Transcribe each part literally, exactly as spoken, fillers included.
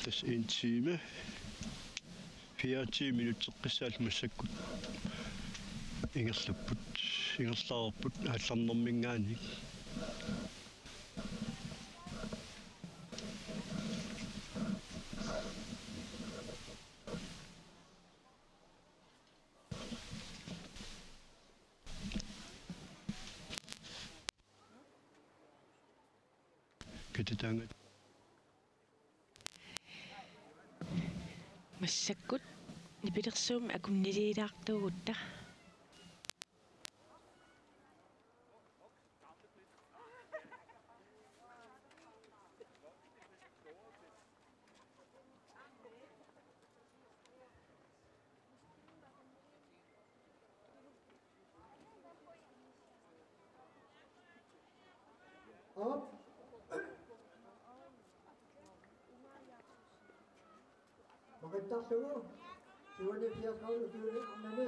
Tassa en time, fireogtyve minutteqqissaat massakkut ingerlapput, ingerlareerput aallarnerminngaanniit. Katitaangat. Massakkut nipilersuummi akunniliilaartuugutta. Op. Maqittarlugu, syvogfirs grader ukiuni arnani.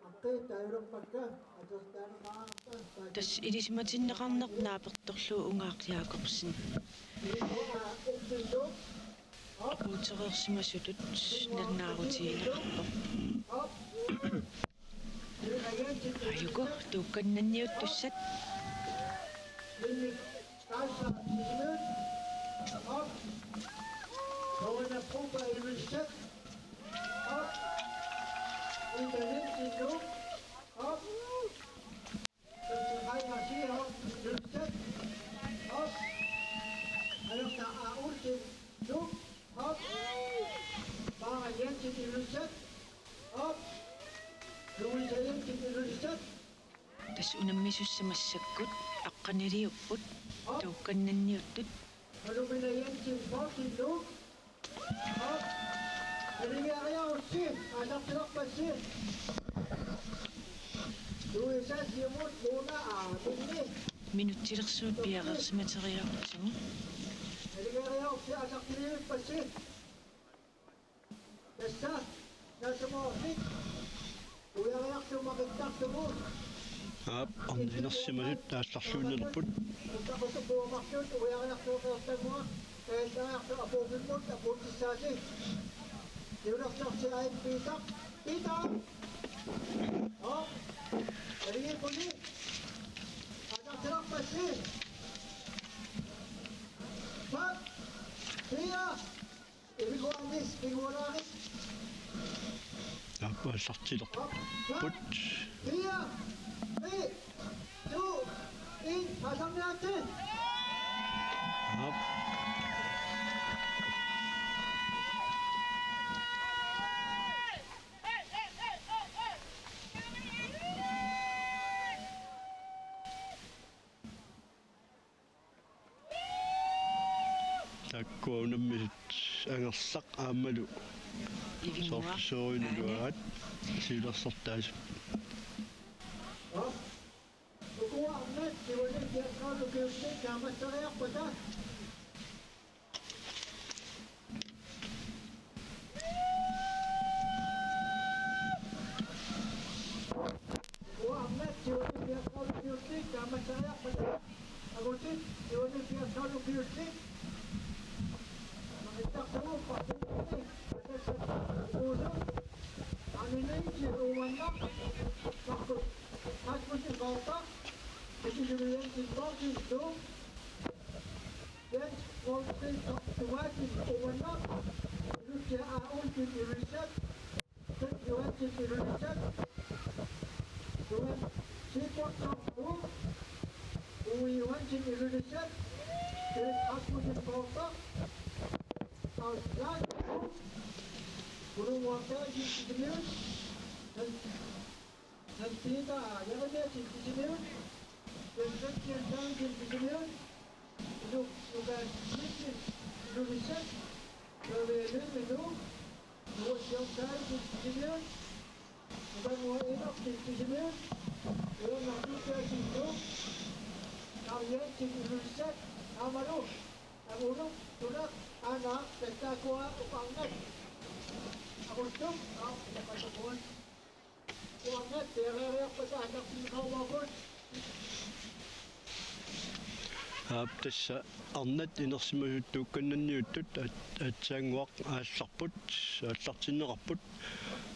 Aqqi taajulorpakka, atertaaneqareerpaa. Tassa ilisimatinneqarneq naapertorlugu Ungaaq Jakobsen. Aquutereersimasutut nalunaarutigineqarpoq. Aajuku tuukkannanniuttussat. Op. Alerta A. Olsen. Nuuk. Op. Mara Jensen, Ilulissat. Op. Louise Jensen, Ilulissat. Tassa unammisussat massakkut aqqaniliupput. Op. Tuukkannanniuttut. Malumina Jensen, Poulsen, Nuuk. Op. Naligiiaarussi, aallartilerpassi. Louise Siumut, Mona, aa, Minni. Minutsilersuut piareersimateriaarput. Naligiiaarussi, aallartilivippassi. Tassa, naatsumoorfik. Uiariarlugu maqittarlugu. Aap, arnat inersimasut aallarluinnalerput. Uttaqusupuumarluut uiariarlugu qeertanngua, qeertanngua apuuvimmut apuutissaasi. Niulersorsi ain Piitaq. Piitaq! Aap, aligiippuni. Aallartilerpassi. Fem, fire, Iguanis, Iguanaris. Aap, aallartilerput. Fire, three, two, en, aallarniaritsi. Aap. Taakkua unammisut Angersaq aammalu Ivinnguaq. Soorlu soorunami aana. Nuaat siulersortaasut. Ukua arnat siuliani kiaqqaanu kiussi kaamassariarpata. Uanga siuliani kiaqqaanu kiussi kaamassariarpata. Agutit siuliani kiaqqaanu kiussi. Maqittarlugu partiini. Atassat. Uusut. Aniniit uumannaq. Markus. Rasmussen Koortaq. Ikilivian Sinborgin Nuuk. Jens Wolfgang Tomatin Umanaq, Lucia A. Olsen Ilulissat, Jens Johansen Ilulissat, Johan Sigurdsson Nuuk, Uwe Johansen Ilulissat, Jens Rasmussen Koortaq, Claus Klein Nuuk, Guru Wangberg Ilulissat, Hans Hans Peter Jeremiassen Sisimiut, Jens Christian Sørensen Sisimiut, Lu-, Lukas Nielsen Ilulissat, Børge Lyngve Nuuk, Noah Sjøren Karlsen Sisimiut, Ubango Enoksen Sisimiut, Jørgen Martin Karlsen Nuuk, Karl Jensen Ilulissat, aammalu, Agunup, Tunaq, Aana, Testaakua, Upangat, Agustum, Aa, Yapatakuan. Uanga tereeriarpata aallartinneqarumaarput. Aap, tassa arnat inersimasut tuukkannanniuttut at-, aatsaannguaq aallarput, aallartinneqarput,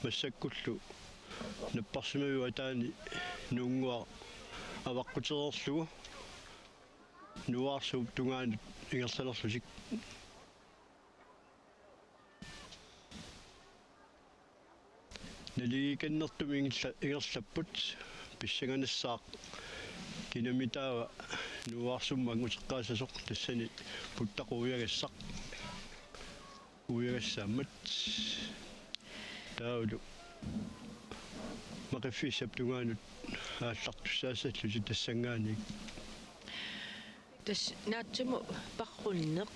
massakkullu napparsimaviup ataani nuunnguaq avaqqutereerlugu Nuuarsuup tungaanut ingerlanerlutik. Naligiikannertumik ingerla-, ingerlapput, pissanganassaaq kinamitaava Nuuarsummut anguteqqaassasoq, tassani puttaq uiagassaq. Uiagassaammat taavalu Maqiffissap tungaanut aallartussaassallutik tassanngaanniit. Tassa naatsumik parrunneq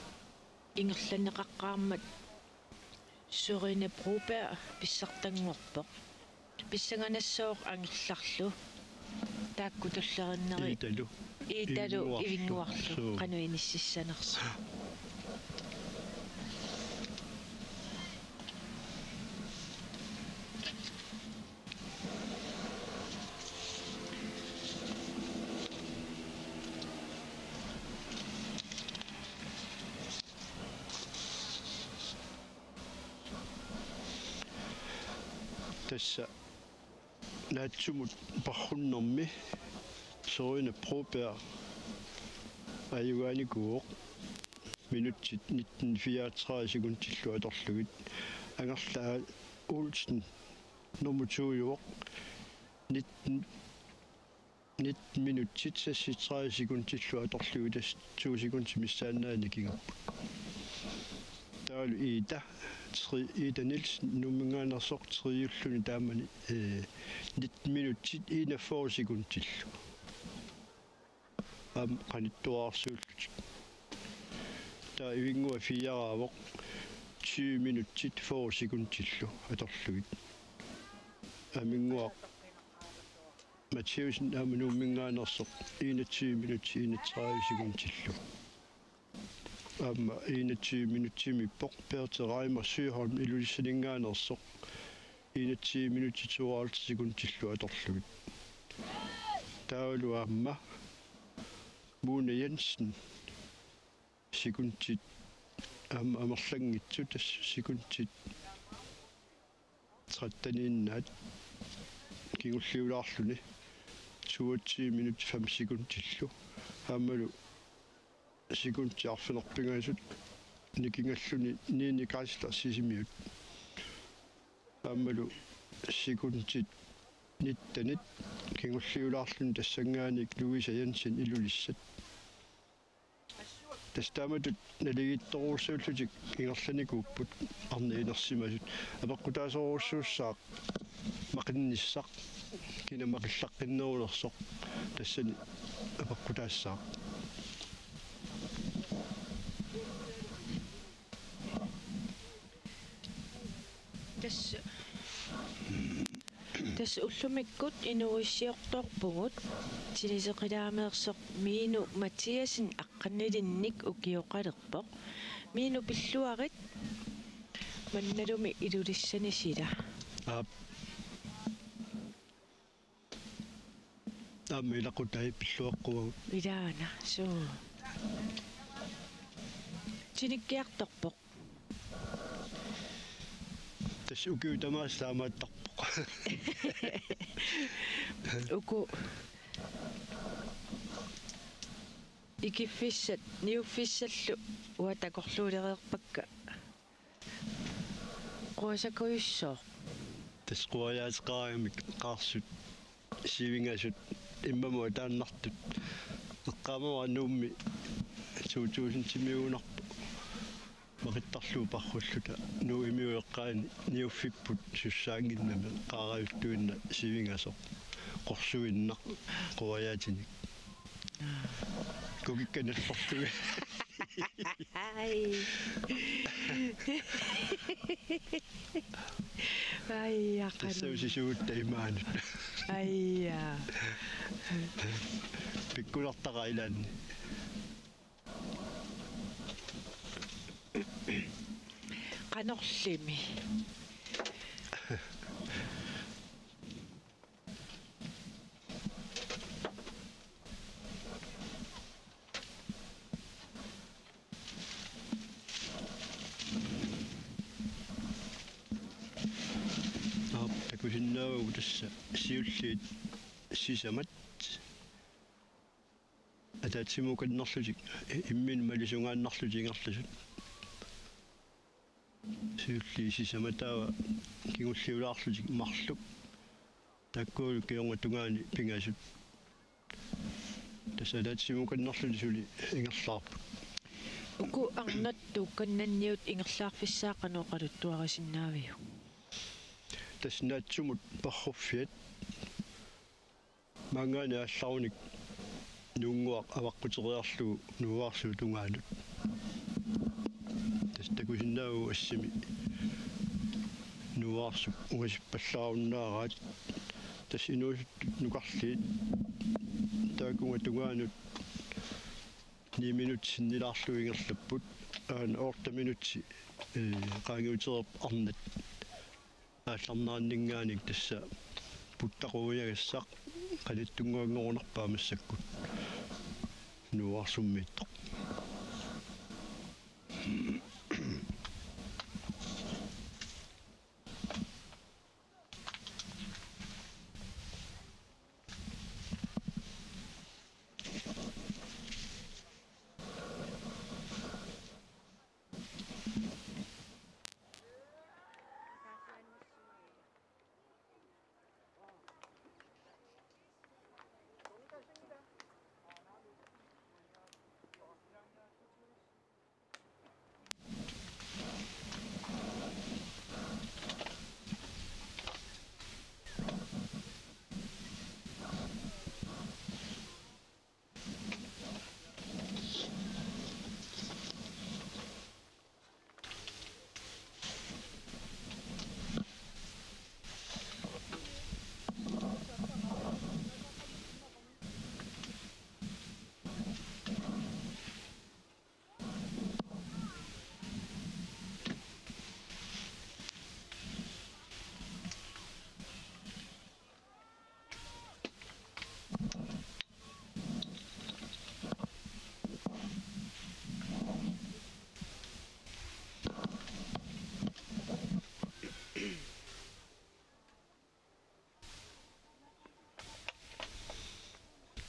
ingerlanneqaqqaarmat Sørine Broberg pissartanngorpoq. Pissanganassaaq angerlarlu. Taakku tulleriinnerit. Iitalu. Iitalu Ivinnguarlu. Ivinnguarlu. Suu. Qanoq inississanersoq. Tassa naatsumut parrunnermi Sørine Broberg ajugaanikuuvoq, minutsit nitten fireogtredive sekundillu atorlugit. Angerlaaq Olsen nummer to-uvoq, nitten nitten minutsit seksogtredive sekundillu atorlugit, tassa to sekundit missaannaanni kingorput. Taavalu Iita, tre-, Iita Nielsen Nuumminngaanneersoq tre-ulluni taamani, eh, nitten minutsit enogfyrre sekundillu. Aamma qanittuararsuullutik. Taava Ivinnguaq fire-raavoq, tyve minutsit fyrre sekundillu atorlugit. Aminnguaq Mathiassen aamma Nuumminngaanneersoq enogtyve minutsit enogtredive sekundillu. Aamma enogtyve minutsimiippoq Berthe Reimer Søholm Ilulissaninngaanneersoq, enogtyve minutsit tooghalvtreds sekundillu atorlugit. Taavalu aamma Mona Jensen sekundit aamma amerlanngitsut, tassa sekundit tretteniinnaat kingulliulaarluni, toogtyve minutsit fem sekundillu. Aammalu sekundit arfineq-pingasut nikingalluni Nini Geisler Sisimiut. Aammalu sekundit nittenit kingulliulaarluni tassanngaanniit Louise Jensen Ilulissat. Tassa taamatut naligiittorujussuullutik ingerlanikuupput arnat inersimasut. Apeqqutaasorujussuussaaq maqinnissaq, kina maqillaqqinnerulersoq, tassani apeqqutaassaaq. Tassa, tassa ullumikkut inuuissiortorpugut, tiniseqilaameersoq Miinu Mathiassen aqqanilinnik ukioqalerpoq. Miinu, pilluarit, mannalumi Ilulissani sila. Aap. Aamma ilaqutai pilluaqquagut. Ilaana, suu. Tinikkiartorpoq. Tassa ukiut tamaasa taamaattarpoq. Uku ikiffissat niuffissallu uanga takorluulereerpakka. Quasakujussuaq. Tassa quajaateqaramik qaarsut sivingasut immamut ataannartut. Eqqaamavara Nuummi to tusindimiugunarpoq. Maqittarlugu parrulluta Nuummiut eqqaani niuffipput sussaannginnami, qaarajuttuinnaq sivingasoq. Qorsuinnaq quajaatinik. Kukikka nallerlugit. Ai. Ai, ja, tassa qanoq. Usisuutta imaanut. Ai, ja. Pikkunartara ilaanni. Qanorlimi. Takusinnaavagut tassa siulliit sisamat ataatsimuukannerlutik imminnut malisungaannarlutik ingerlasut. Siulliit sisamat taava kingulliulaarlutik marluk. Taakkualu kingorna tungaani pingasut. Tassa ataatsimuukannerlutik suli ingerlaarput. Uku arnat tuukkannanniut ingerlaarfissaat qanoq oqaluttuarisinnaaviuk? Tassa naatsumut parruffiat. Maanngaanniit aallarunik nuunnguaq avaqquteriarlugu nuuarsuup tungaanut. Tassa takusinnaavagut assimi nuuarsuup ungasippallaarunnaaraat. Tassa inuusuttut nukarliit taakunga tungaanut ni minutsit sinnilaarlugit ingerlapput. Aana otte minutsit, ee, qaangiutereerput arnat aallarneranninngaanniit. Tassa puttaqoq uiagassaq qanittunnguanngorunarpaa massakkut nuuarsumiittoq.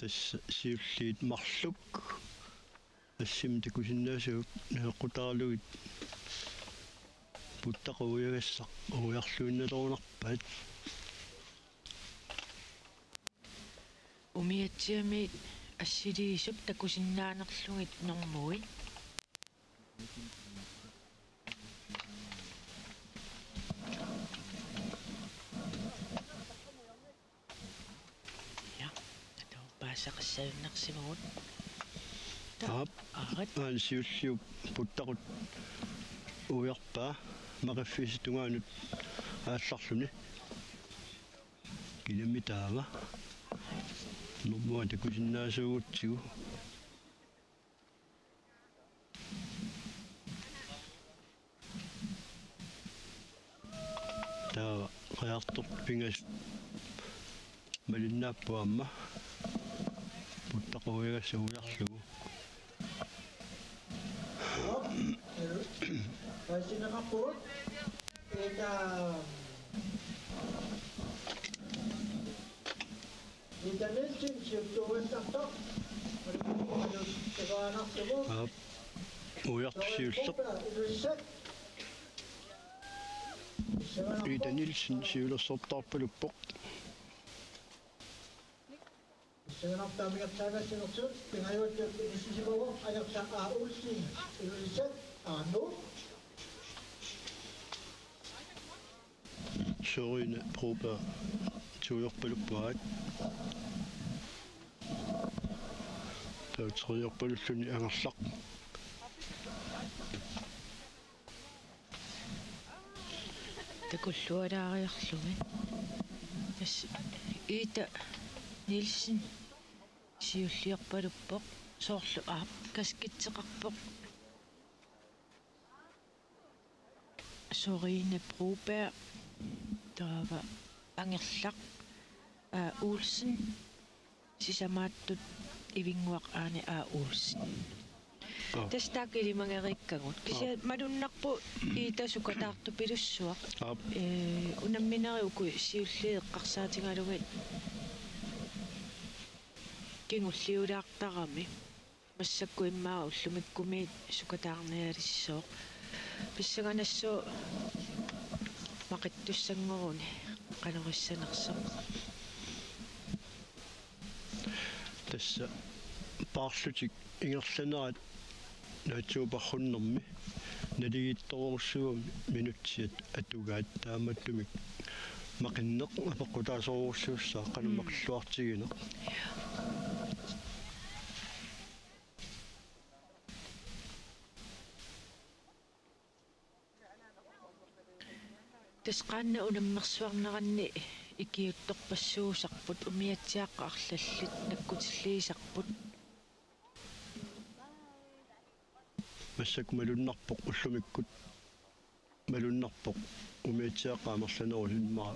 Tassa siulliit marluk assimi takusinnaasavut najoqqutaarlugit puttaqoq uiagassaq uiarluinnalerunarpaat. Umiatsiamit assiliisup takusinnaanerlugit normuit. Ja, taava paasisaqassaaginnarsimagut. Aap. Aarit. Aana siulliup puttaqut uiarpaa maqiffiisa tungaanut aallarluni. Kinami taava. Normuat takusinnaasuugutsigu. Taava qajartortut pingasut malinnaapput aamma puttaqoq uiagassaq uiarlugu. Paasineqarpugut. Ita Ita Nielsen siuttuugassartoq. Aap. Uiartoq siulleq. Ita Nielsen siulersortaarpaluppoq. Siulersortaamigassaagassinnersut pingajuattut inissisimavoq Anersa A. Olsen, Ilulissat, Aanu. Sørine Broberg toorpaluppoq. Taava treerpalulluni Angerlaq. Takullualaariarlugit. Tassa Ita Nielsen siulliorpaluppoq, soorlu aap kaskitseqarpoq. Sørine Broberg, taava Angerlaq A. Olsen, sisamaattut Ivinnguaq Aane A. Olsen. Aap. Tassa taakku ilimagereerikkagut. Kisianni, aap, malunnarpoq Iita sukataartupilussuaq. Aap. Ee, unamminerit uku siulliit eqqarsaatigalugit kingulliulaartarami. Massakkut immaqa ullumikkumiit sukataarnialissooq. Pissanganassaaq maqittussanngoruni qanoq issanersoq. Tassa paarlutik ingerlanerat naatsuuparhunnermi naligiittorujussuugami minutsiat atugaat, taamaattumik maqinneq apeqqutaasorujussuussaaq qanoq, mm, maqilluartigineq. Tassa qaannat unammersuarneranni ikiuuttorpassuusarput, umiatsiaaqqat arlallit nakkutilliisarput. Massakkut malunnarpoq ullumikkut. Malunnarpoq umiatsiaaqqat amerlanerusoq immaqa,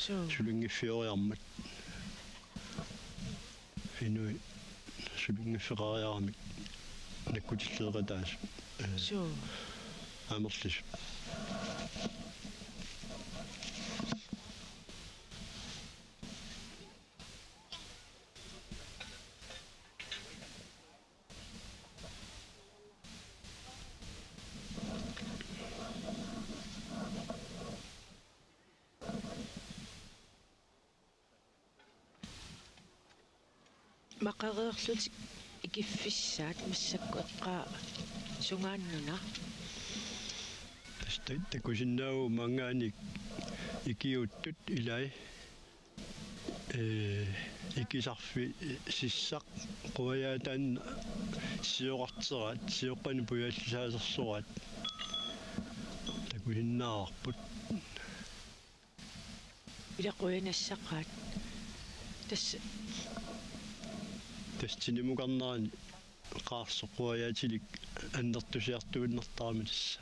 suu, sulinngiffioriarmat. Inuit sulinngiffeqariaramik nakkutilleeqataasut. Ee, suu, amerlisut. Maqareerlutik ikiffissaat massakkut eqqaa sungaannuna. Tassa ta-, takusinnaavugut maanngaanniit ikiuuttut ilai, ee, ikisarfissaq quajaataanna sioqarteraat, sioqqanik pujaallisaasersoraat takusinnaavarput. Ila qujanassaqqaat. Tassa. Tassa tinimukarnerani qaarsoq quajaatilik annertusiartuinnartarami tassa.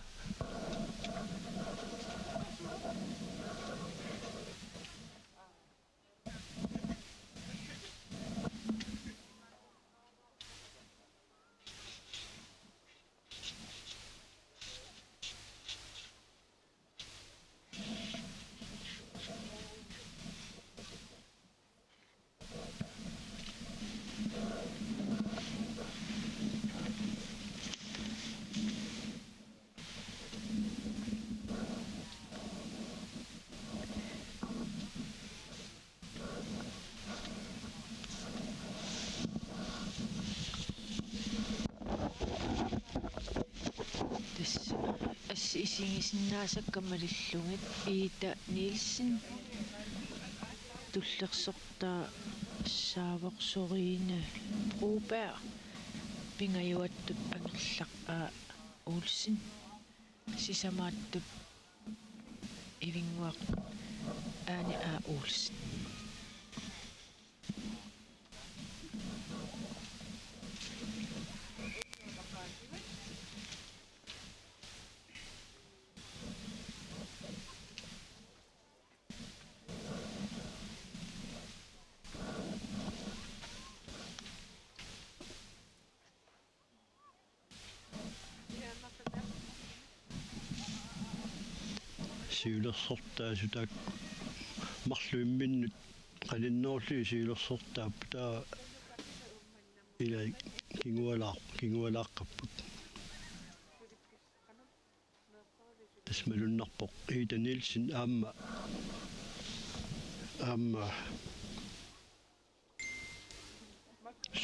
Tassa assit isigisinnaasakka malillugit Ida Nielsen, tullersortaassaavoq Sørine Broberg, pingajuattut Angerlaq A. Olsen, sisamaattut Ivinnguaq Ane A. Olsen. Siulersortaasut taakku marluk imminnut qaninnerullutik siulersortaapput, taava ilai kingualaar-, kingualaaqqapput. Tassa malunnarpoq Ida Nielsen aamma, aamma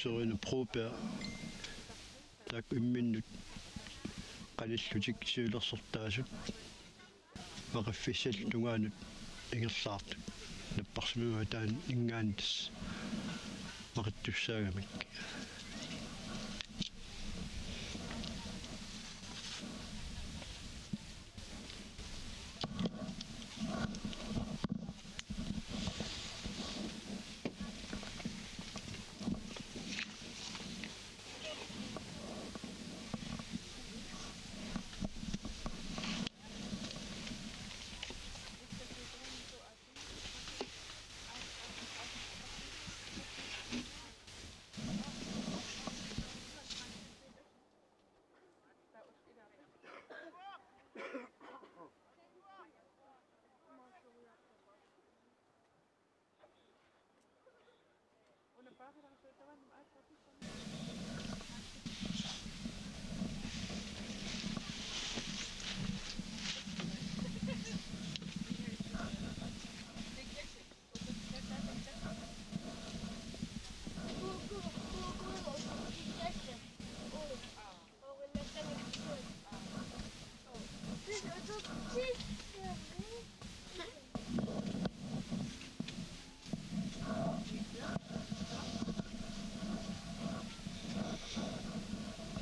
Sørine Broberg, taakku imminnut qanillutik siulersortaasut maqiffissallu tungaanut ingerlaartut napparsimmagu taanna ingaannis maqittussaagamik.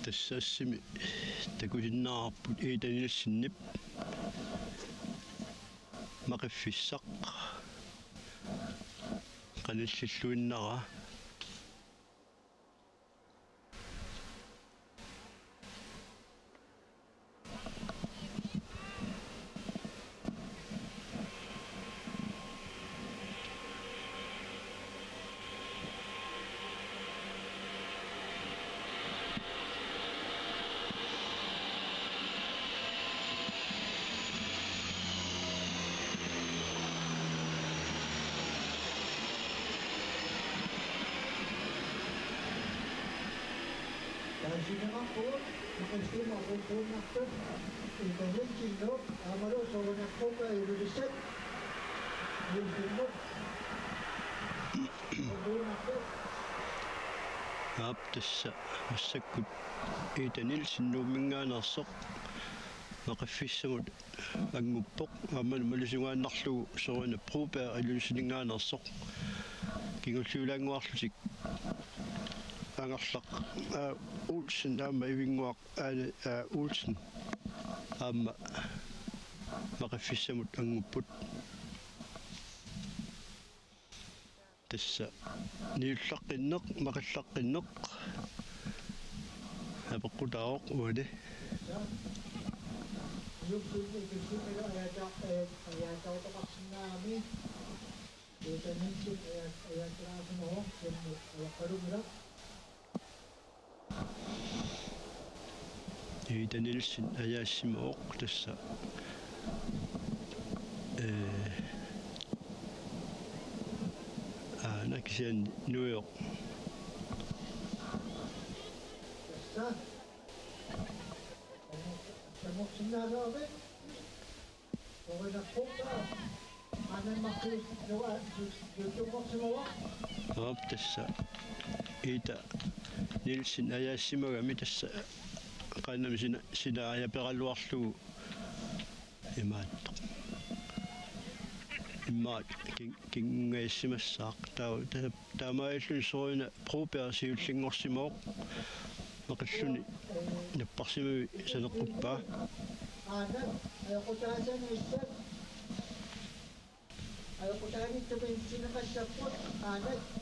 Tassa assimi takusinnaavarput Ida Nielsenip maqiffissaq qanillilluinnarpaa. Taasinnaavarput maqiffissaq aquppuunnartoq Ida Nielsenip aammalu soorunami Broberg Ilulissat. Ilulissat. Aquppuunnartoq. Aap, tassa massakkut Ida Nielsen Nuumminngaanneersoq maqiffissamut anguppoq, aamma malusugaannarlugu soorunami Broberg Ilulissaninngaanneersoq. Kingulliulaannguarlutik Angerlaq, aa, Olsen aamma Ivinnguaq, aa, aa, Olsen aamma maqiffissamut angupput. Tassa niullaqqinneq, maqillaqqinneq apeqqutaavoq uani. Ida Nielsen ajaassimavoq tassa. Ee, aana kisianni nuioq. Tassa. Tamusinnaaleqaaq. Aap, tassa Ida Nielsen ajaassimagami tassa qaannami sina, sina ajaperaluarlugu imaattoq. Immaqa kin-, kinngaassimassaaq. Taa-, taa-, taamaalilluni soorunami Broberg siullinngorsimavoq. Maqilluni napparsimavik saneqquppaa.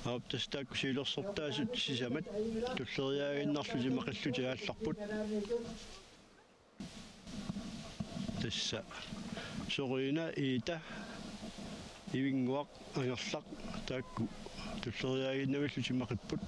Aap, tassa taakku siulersortaasut sisamat tulleriiaaginnarlutik maqillutik aallarput. Tassa Sorina, Ida, Ivinnguaq, Angerlaq taakku tulleriiaaginnarlutik maqipput.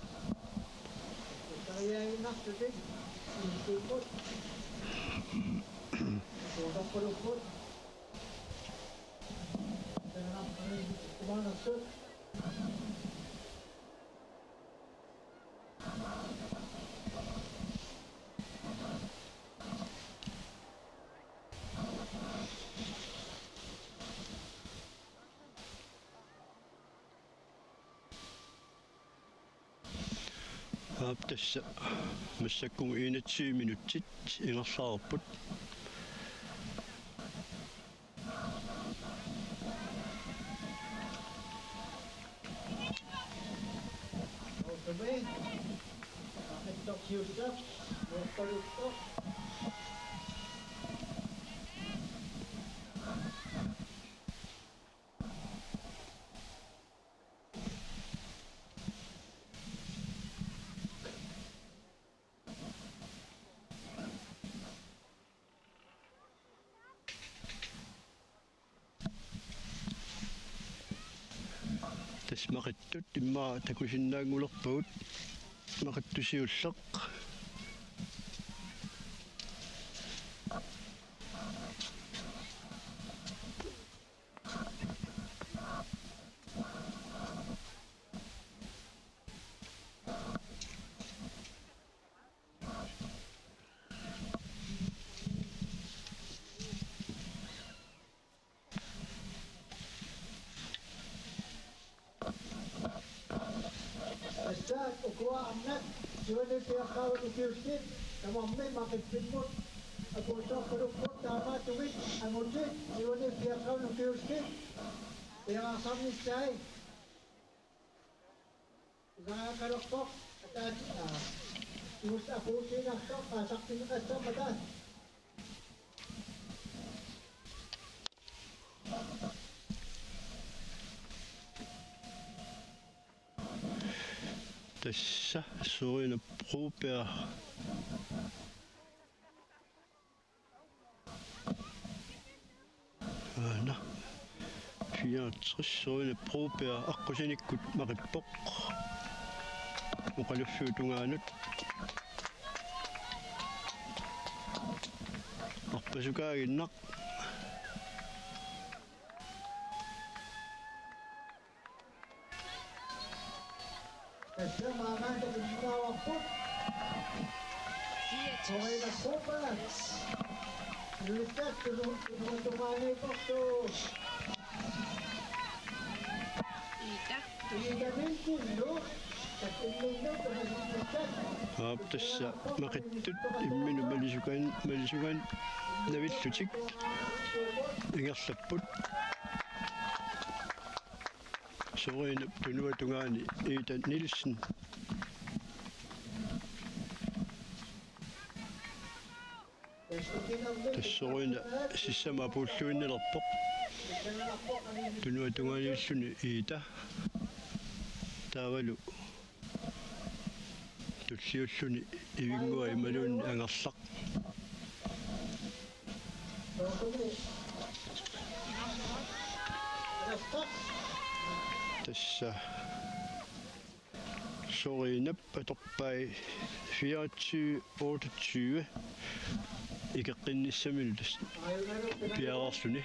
Aap, tassa massakkut enogtyve minutsit ingerlareerput. Tassa maqittut immaqa takusinnaanngulerpagut, maqittut siulleq. Piaqqaavut ukiullit tamarmik Maqippimmut apuuttoorpalupput, taamaattumik angutit iuni piaqqaavut ukiullit piareersarnissaat. Unaakalerpoq ataat, aa, ius apuussiinnartoq aasaqtinneqassammata. Tassa Sørine Broberg. Aana. Fireogtres, Sørine Broberg aqqusinikkut Maqippoq. Oqaluffiup tungaanut. Arpasukaaginnaq. Tassa maanna takusinnaavappoq. Sørine Broberg. Nulissaat tunu-, tunuatungaaniipporlu. Iita. Iita Nielsenlu. Takusinnaavappoq. Aap, tassa Maqittut imminut malisugan-, malisugannavillutik ingerlapput. Sørine tunuatungaani Iita Nielsen. Tassa Sørine sissamut apuulluinnalerpoq. Tunuatungaaniilluni Iita. Taavalu tulliulluni Ivinnguaq imaluunniit Angerlaq. Tassa Sørinep atorpai fireogtyve otteogtyve ikeqqinnissaminut tassa piareerluni.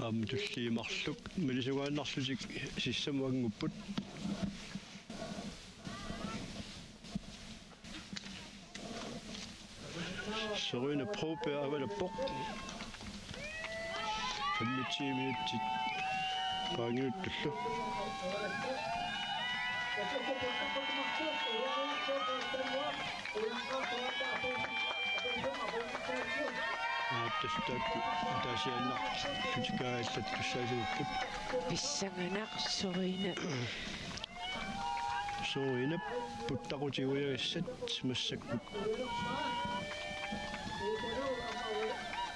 Aamma tulliit marluk malisugaannarlutik sissamut angupput. Sørine Broberg avalappoq. Femogtyve minutsit qaangiuttullu. Aap, tassa taakku ataasiinnarlutik kaajallattussaasuupput. Pissanganaq Sørine. Sørinep puttaqutit uiagassat massakkut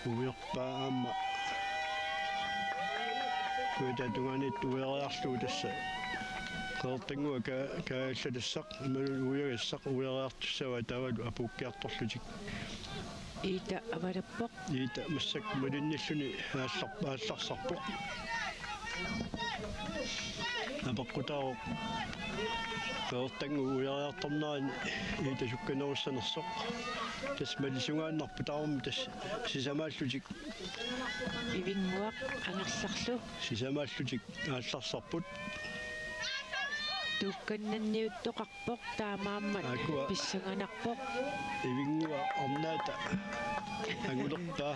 uiorpaa aamma. Kujataata tungaaniittut uiariarlugu tassa Qeqertannguaq ka-, kaajallatassaq, imaluunniit uiagassaq uiariartussavaa taavalu apuukkiartorlutik. Iita avalappoq. Iita massakkut malinnilluni aallar-, aallarsarpoq. Apeqqutaavoq Qeqertannguup uiariartornerani Iita sukkanerussanersoq. Tassa malisugaannarpoq tamarmik tassa sisamaallutik. Ivinnguaq Angerlarlu. Sisamaallutik aallarsarput. Tuukkannanniuttoqarpoq taamaammat. Aakkua. Pissanganarpoq. Ivinnguaq arnaata angulerpaa.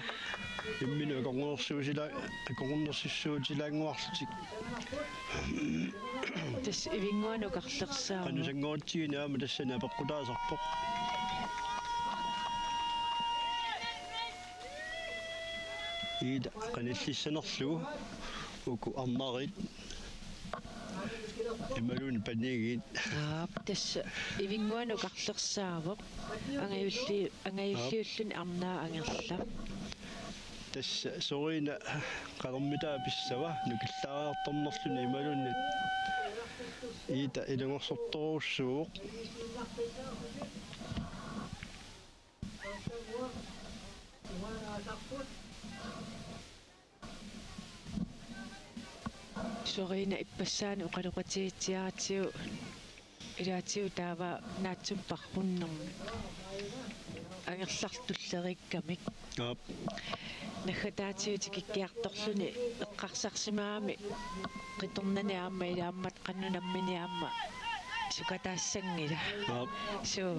Imminut akornusersuutila-, akornusersuutilaannguarlutik. Tassa Ivinnguaq nukarlersaavoq. Qanoq sanngoritsigineq aamma tassani apeqqutaasarpoq. Iita qanillissanerlugu uku arnariit imaluunniit panigiit. Aap, tassa Ivinnguaq nukarlersaavoq. Angajulli-, angajulliulluni arnaa angerlaa. Tassa Sørine qalermitaa pissava nukillaariartornerluni imaluunniit Iita ilungersortorujussuuvoq. Sørine ippassaani oqaloqatigitsiaratsigu ilaatigut taava naatsumik parrunnermik. angerlartut tulleriikkamik. Aap. Naggataatigut tikikkiartorluni eqqarsarsimagami qitornani aamma ilaammat qanoq nammineq aamma sukataassanngilaq. Aap. Suu.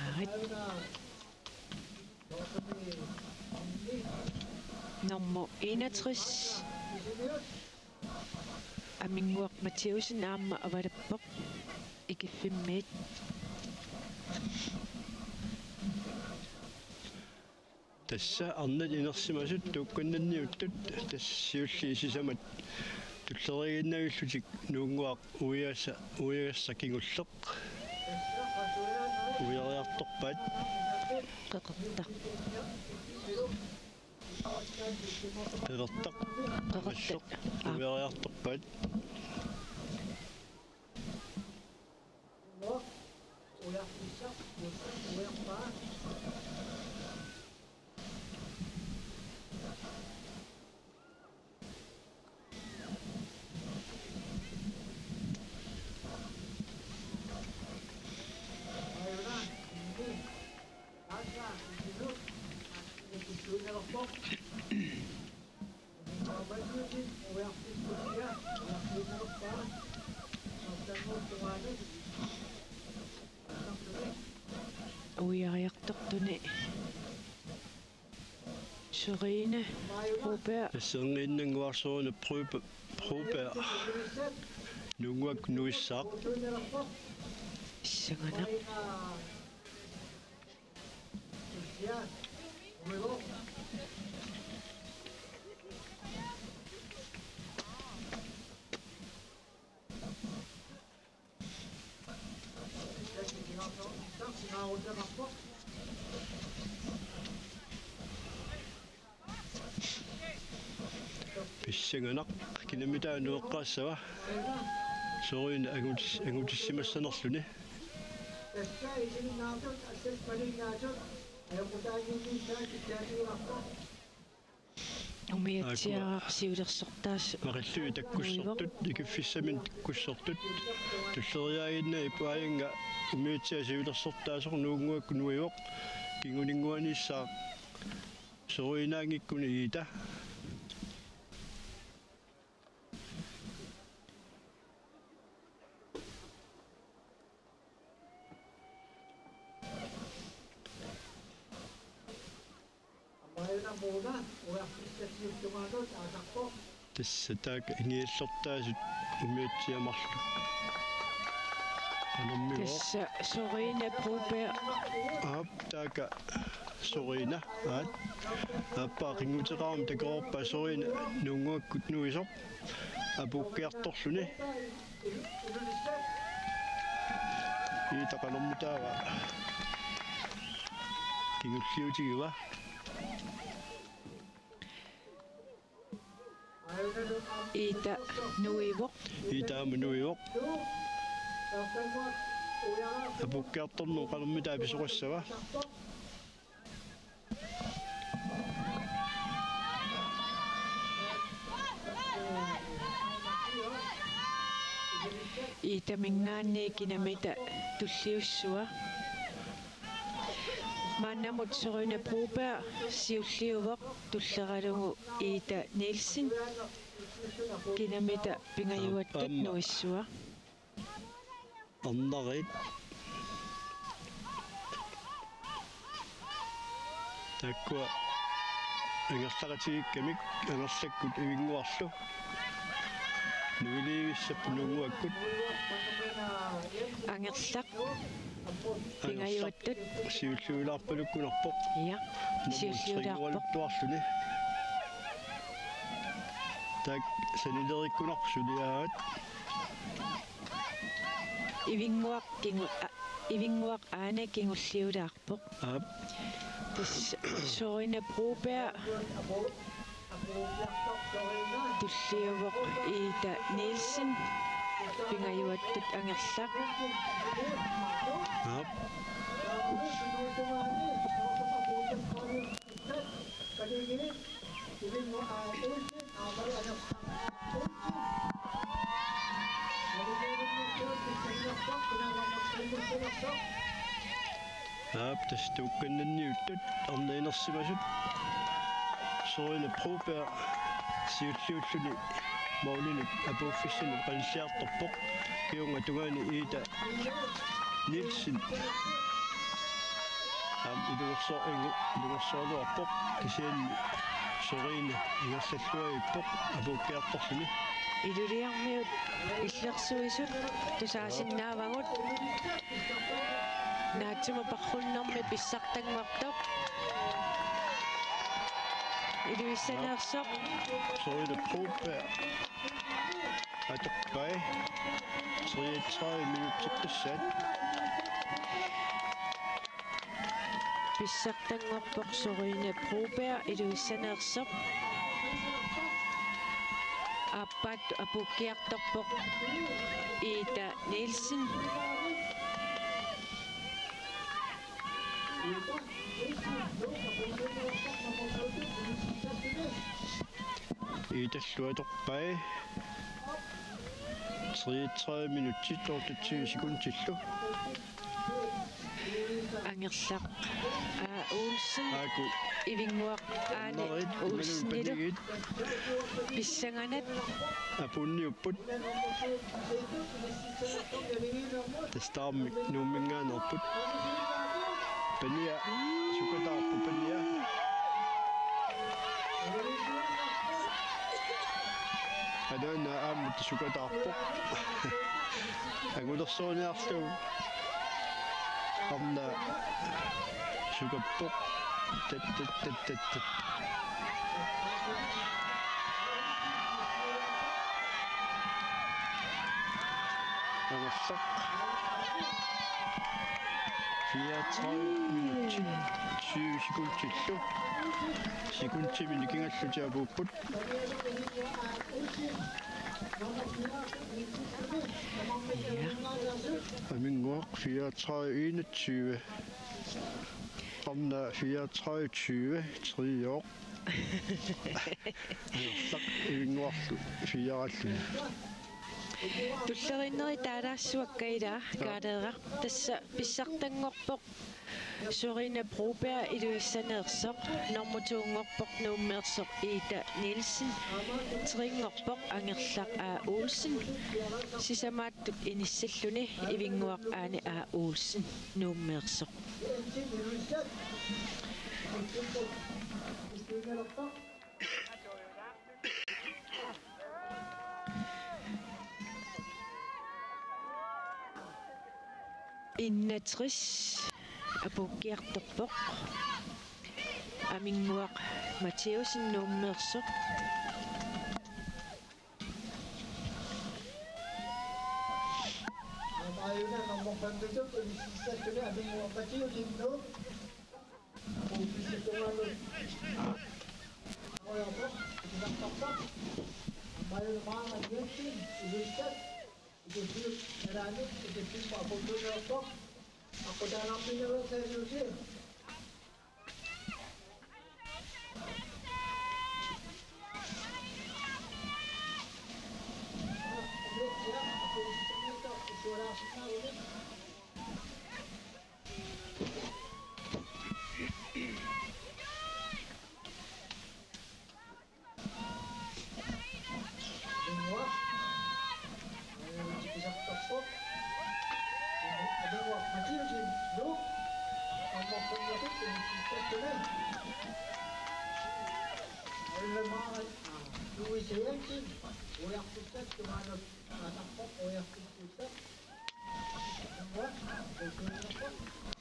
Aat. Nummer enogtres. Aminnguaq Mathiussen aamma avalappoq Ikiffimmiit. Tassa arnat inersimasut tuukkannanniuttut tassa siulliit sisamat tulleriiginnarlutik Nuunnguaq uiasa-, uiagassaq kingulleq. Uiariartorpaat. Qeqertaq. Qeqertaq. Qeqertaq. Uiariartorpaat. Uiariartortuni Sørine Broberg. Assigiinnannguaq Sørine Broberg. Broberg. Nuunnguaq nuissaaq. Pissanganaq. Pissanganaq, kinamitaava nueqqaassava? Sørine angutis-, angutissimassanerluni. Umiatsiaq siulersortaasoq. Maqilluit takkussortut, nuivoq. Ikiffissaminnik takkussortut. Tulleriiaaginnarput aajunga umiatsiaq siulersortaasoq Nuunnguaq nuivoq. Kinguninnguaniissaaq Sørinaanngikkuni Iita. Tassa taakku ingiallortaasut umiatsiaq marluk. Qanormigooq. Tassa Sørine Broberg. Aap, taakku Sørine. Aat. Aappaa qinguteqarami takoreerpaa Sørine Nuunnguakkut nuisoq. Apuukkiartorluni. Iita qanormitaava kingulliutigiva? Iita nuivoq. Iita aamma nuivoq. Apuukkiartorneq qanormitaava pisoqassava? Iitaminngaanniit kinamita tulliussua. Maannamut Sørine Broberg siulliuvoq tulleralugu Iita Nielsen kinamita pingajuattut nuissua. Arnariit. Taakkua angerlaqatigiikkamik Angerlakkut Ivinnguarlu. Nuilivissapput Nuunnguakkut. Angerlaq. Angerlaq. Pingajuattut. Siulliulaarpalukkunarpoq. Ja. Nummer siulliulaarpoq. Tre-ualuttuarluni. Taakku sanileriikkunarpoq suliaat. Ivinnguaq kingu-, a-, Ivinnguaq aana kingulliulaarpoq. Aap. Tassa Sørine Broberg tulliuvoq Iita Nielsen pingajuattut Angerlaq. Aap. Aap, tassa tuukkannanniuttut arnat inersimasut. Sørine Broberg siulliulluni målinut apuuffissanut qanilliartorpoq. Kingorna tungaani Ida Nielsen. Aamma ilungerso-, ingu-, ilungersualuarpoq. Kisianni Sørine ingerlalluarpoq apuukkiartorluni. Ilulissarmiut illersuisut tusaasinnaavagut. Naatsumik paarrunnermi pissartanngortoq. Ilulissaniittoq. Sørine Broberg. Atoqqai. Treogtredive minutsit tassaat. Pissartanngorpoq Sørine Broberg Ilulissaniittoq. Aappaat apuukkiartorpoq Ida Nielsen. Idallu atoqqai. Treogtredive minutsit otteogtyve sekundillu. Angerlaq A. Olsen. Aaku. Ivinnguaq Aane Annarit, Olsenilu. Imaluunniit panigiit. Pissanganaq. Apuunniupput. Tassa tamarmik Nuumminngaanneerput. Pania, sukataarpoq Pania. Anaana aamma sukataarpoq. Angulersorniarlugu. Arnaq sukappoq. Tat, tat, tat, tat, tat. Angerlaq. Fireogtredive minutsit tyve sekundillu. Sekundimik nikingallutik apuupput. Aminnguaq fireogtredive enogtyve. Arnaq fireogtredive tyve, trioq. Angerlaq Ivinnguarlu firealluni. Tulleriinneri taalaassuakka ilaa, Kaaleeraq, tassa pissartanngorpoq Sørine Broberg Ilulissaniittoq, nummer to-nngorpoq Nuummiittoq Ida Nielsen, tre-nngorpoq Angerlaq A. Olsen, sisamaattut inissalluni Ivinnguaq Aane A. Olsen Nuummiittoq. Enogtres apuukkiartorpoq. Aminnguaq Mathiassen Nuummiittoq. Aamma aajuna nummer femten, inissillugu Aminnguaq Mathiassen Nuuk. Uffisittumalu. Aamma aajuna Maanga Jensen, Ilulissat. Ilulissat, Nalaani, Ilulissat, Apuutuunerpoq. Aqqutaalaarpinnguaq saaliusi.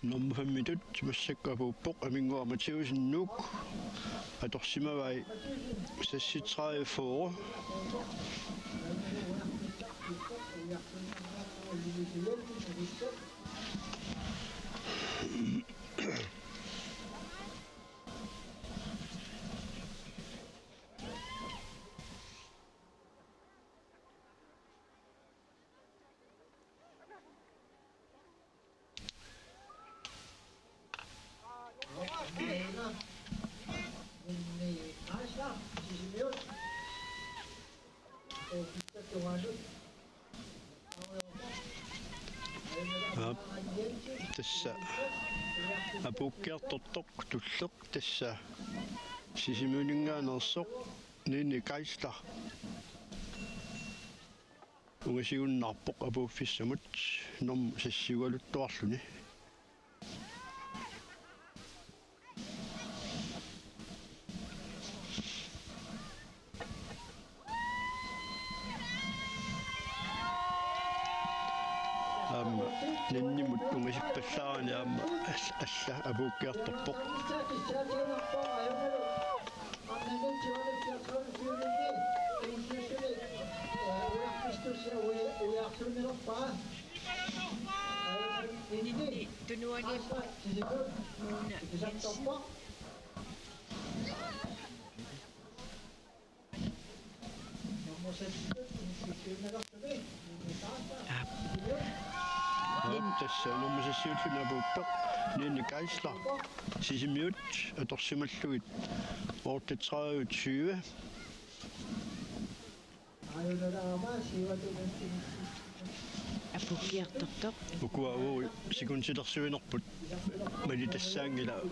Nummer femmitut massakkut apuuppoq Aminnguaq Mathiassen Nuuk, atorsimavai seksogtredive fyrre. Aap. Tassa apuukkiartortoq tulleq tassa Sisimiuninngaanneersoq Nini Geisler ungasigunnaarpoq apuuffissamut normu seksiugaluttuarluni. Aamma Ninimut ungasippallaarani aamma all-, alla apuukkiartorpoq. Nini Tunuani Muuna Jensen. Aap. Aap, tassa normu seksiulluni apuuppoq Nini Geisler Sisimiut atorsimallugit otteogtredive tyve. Apuukkiartortoq. Ukua uagut sekundilersuinerput malitassaanngilaq,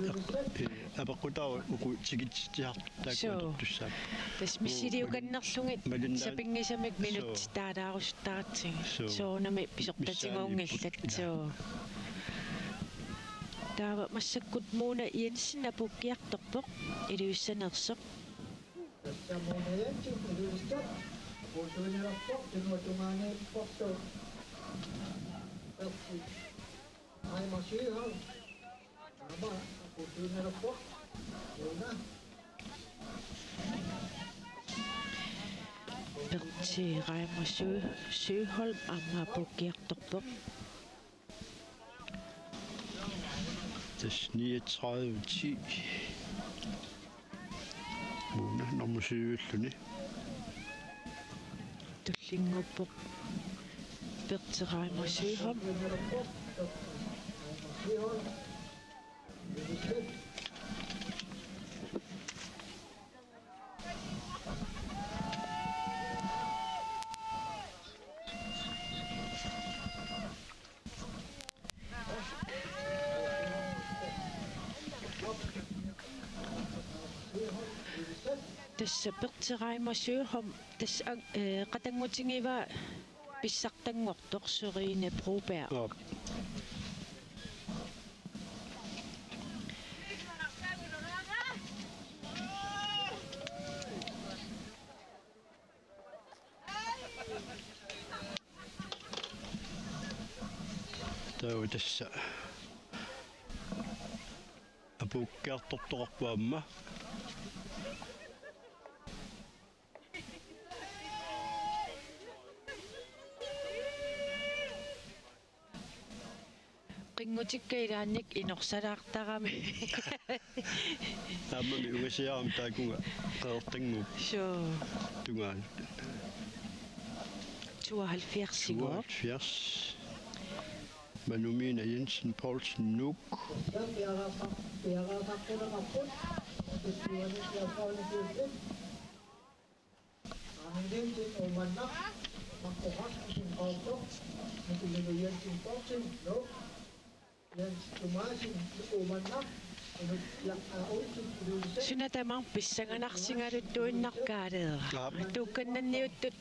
eh, apeqqutaavoq uku tikitsitsisartut taakku. Suu. Atortussaapput. Tassa missiliukannerlugit malinnaa-, sapinngisamik, suu, minutsit taalaarusuttaratsigu. Suu. Soorunami pisortatiguunngillat. Missaaniipput. Suu. Taava massakkut Muuna Jensen apuukkiartorpoq Ilulissaniitsoq. Tassa Muuna Jensen Ilulissat apuussuinerpoq, tunua tungaaniipporlu Pertsi Reimer Søholm. Aamma apuussuinerpoq Muuna. Pertsi Reimer Sø-, Søholm aamma apuukkiartorpoq. Tassa niogtredive ti. Muuna normu syviulluni. Tullinnguuppoq Pertsi Reimer Søholm. Tassa Pertsi Reimer Søholm, tassa, eh, qatanngutigivaa pissartanngortoq Sørine Broberg. Aap. Taava tassa apuukkiartortoqarpoq aamma. Qinngutikka ilaannik inorsalaartarami. Aammami ungasiarama taakunga Qeqertannguup. Suu. Tungaanut. Tooghalvfjerds i går. Tooghalvfjerds. Manumiina Jensen Poulsen, Nuuk. Suna tamarmi pissanganarsigaluttuinnarpaa, Kaaleera. Aap. Tuukkannanniuttut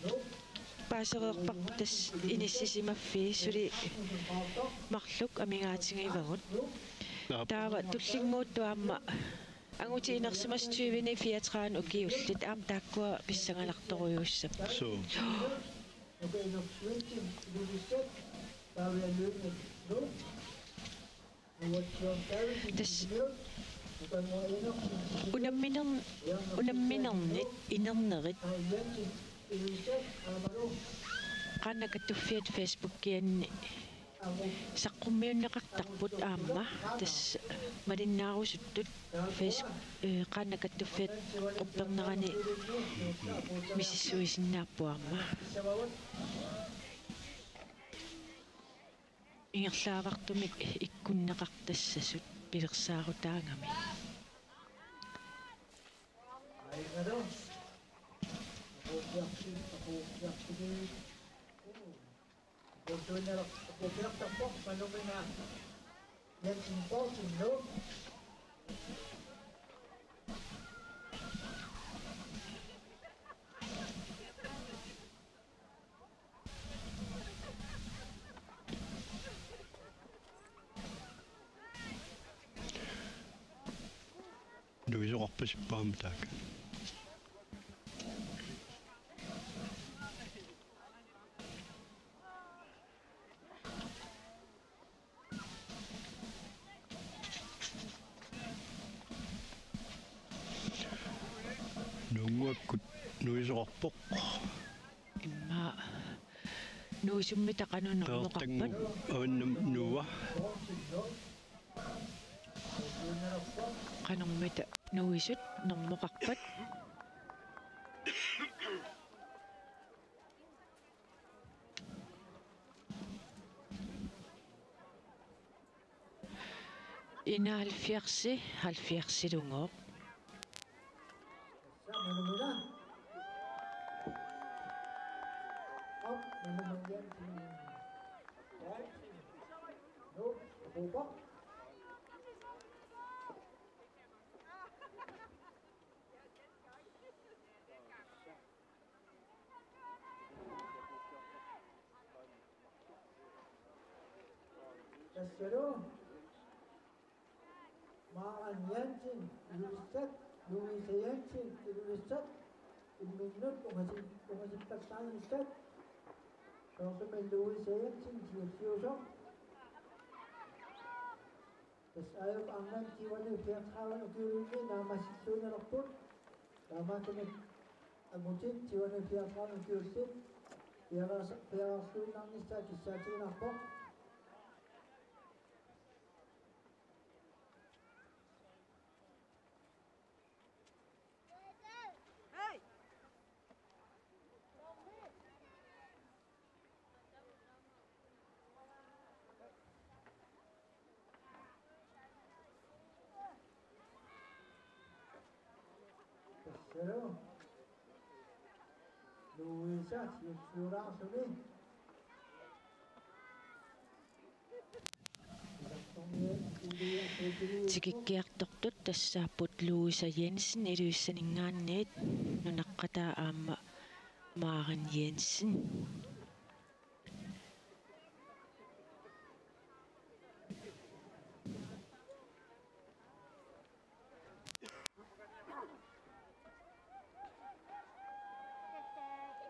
paasereerparput tassa inissisimaffii, suli marluk amigaatigivagut. Aap. Taava tullinnguuttoq aamma angutit inersimasut tyveni fireogtredive ukiullit aamma taakkua pissanganartorujussuupput. Suu. Tassa unamminer-, unamminernit inernerit Qaannat Kattuffiat Facebookianni saqqummiunneqartarput aamma, tassa malinnaarusuttut Face-, eh, Qaannat Kattuffiat quppernerani misissuisinnaapput aamma. Ingerlaavartumik ikkunneqartassasut pilersaarutaagami. Jensen Poulsen nu. Nuisoqarpasippaam taakku. Nuunnguakkut nuisoqarpoq. Immaqa nuisummita qanoq normoqarpat? Peertanngu avannamut nuua. Qanormita nuisut normoqarpat? Enoghalvfjerds, halvfjerds-ilugooq. Tassalu Maren Jensen, Ilulissat, Louise Jensen, Ilulissat, imminnut ungasi-, ungasippassaanissat, soorlumi Louise Jensen siulliusoq. Tassa aajuku arnat tyve-ni fireogtredive ukiulinni naammassilluinnalerput. Taamaattumik angutit tyve-ni fireogtredive ukiullit piareersa-, piareerluinnarnissaat kissaatiginarpoq. Tassalu Louisa siulliulaarluni. Tikikkiartortut tassaapput Louisa Jensen Ilulissaninngaanniit, nunaqqataa aamma Maren Jensen.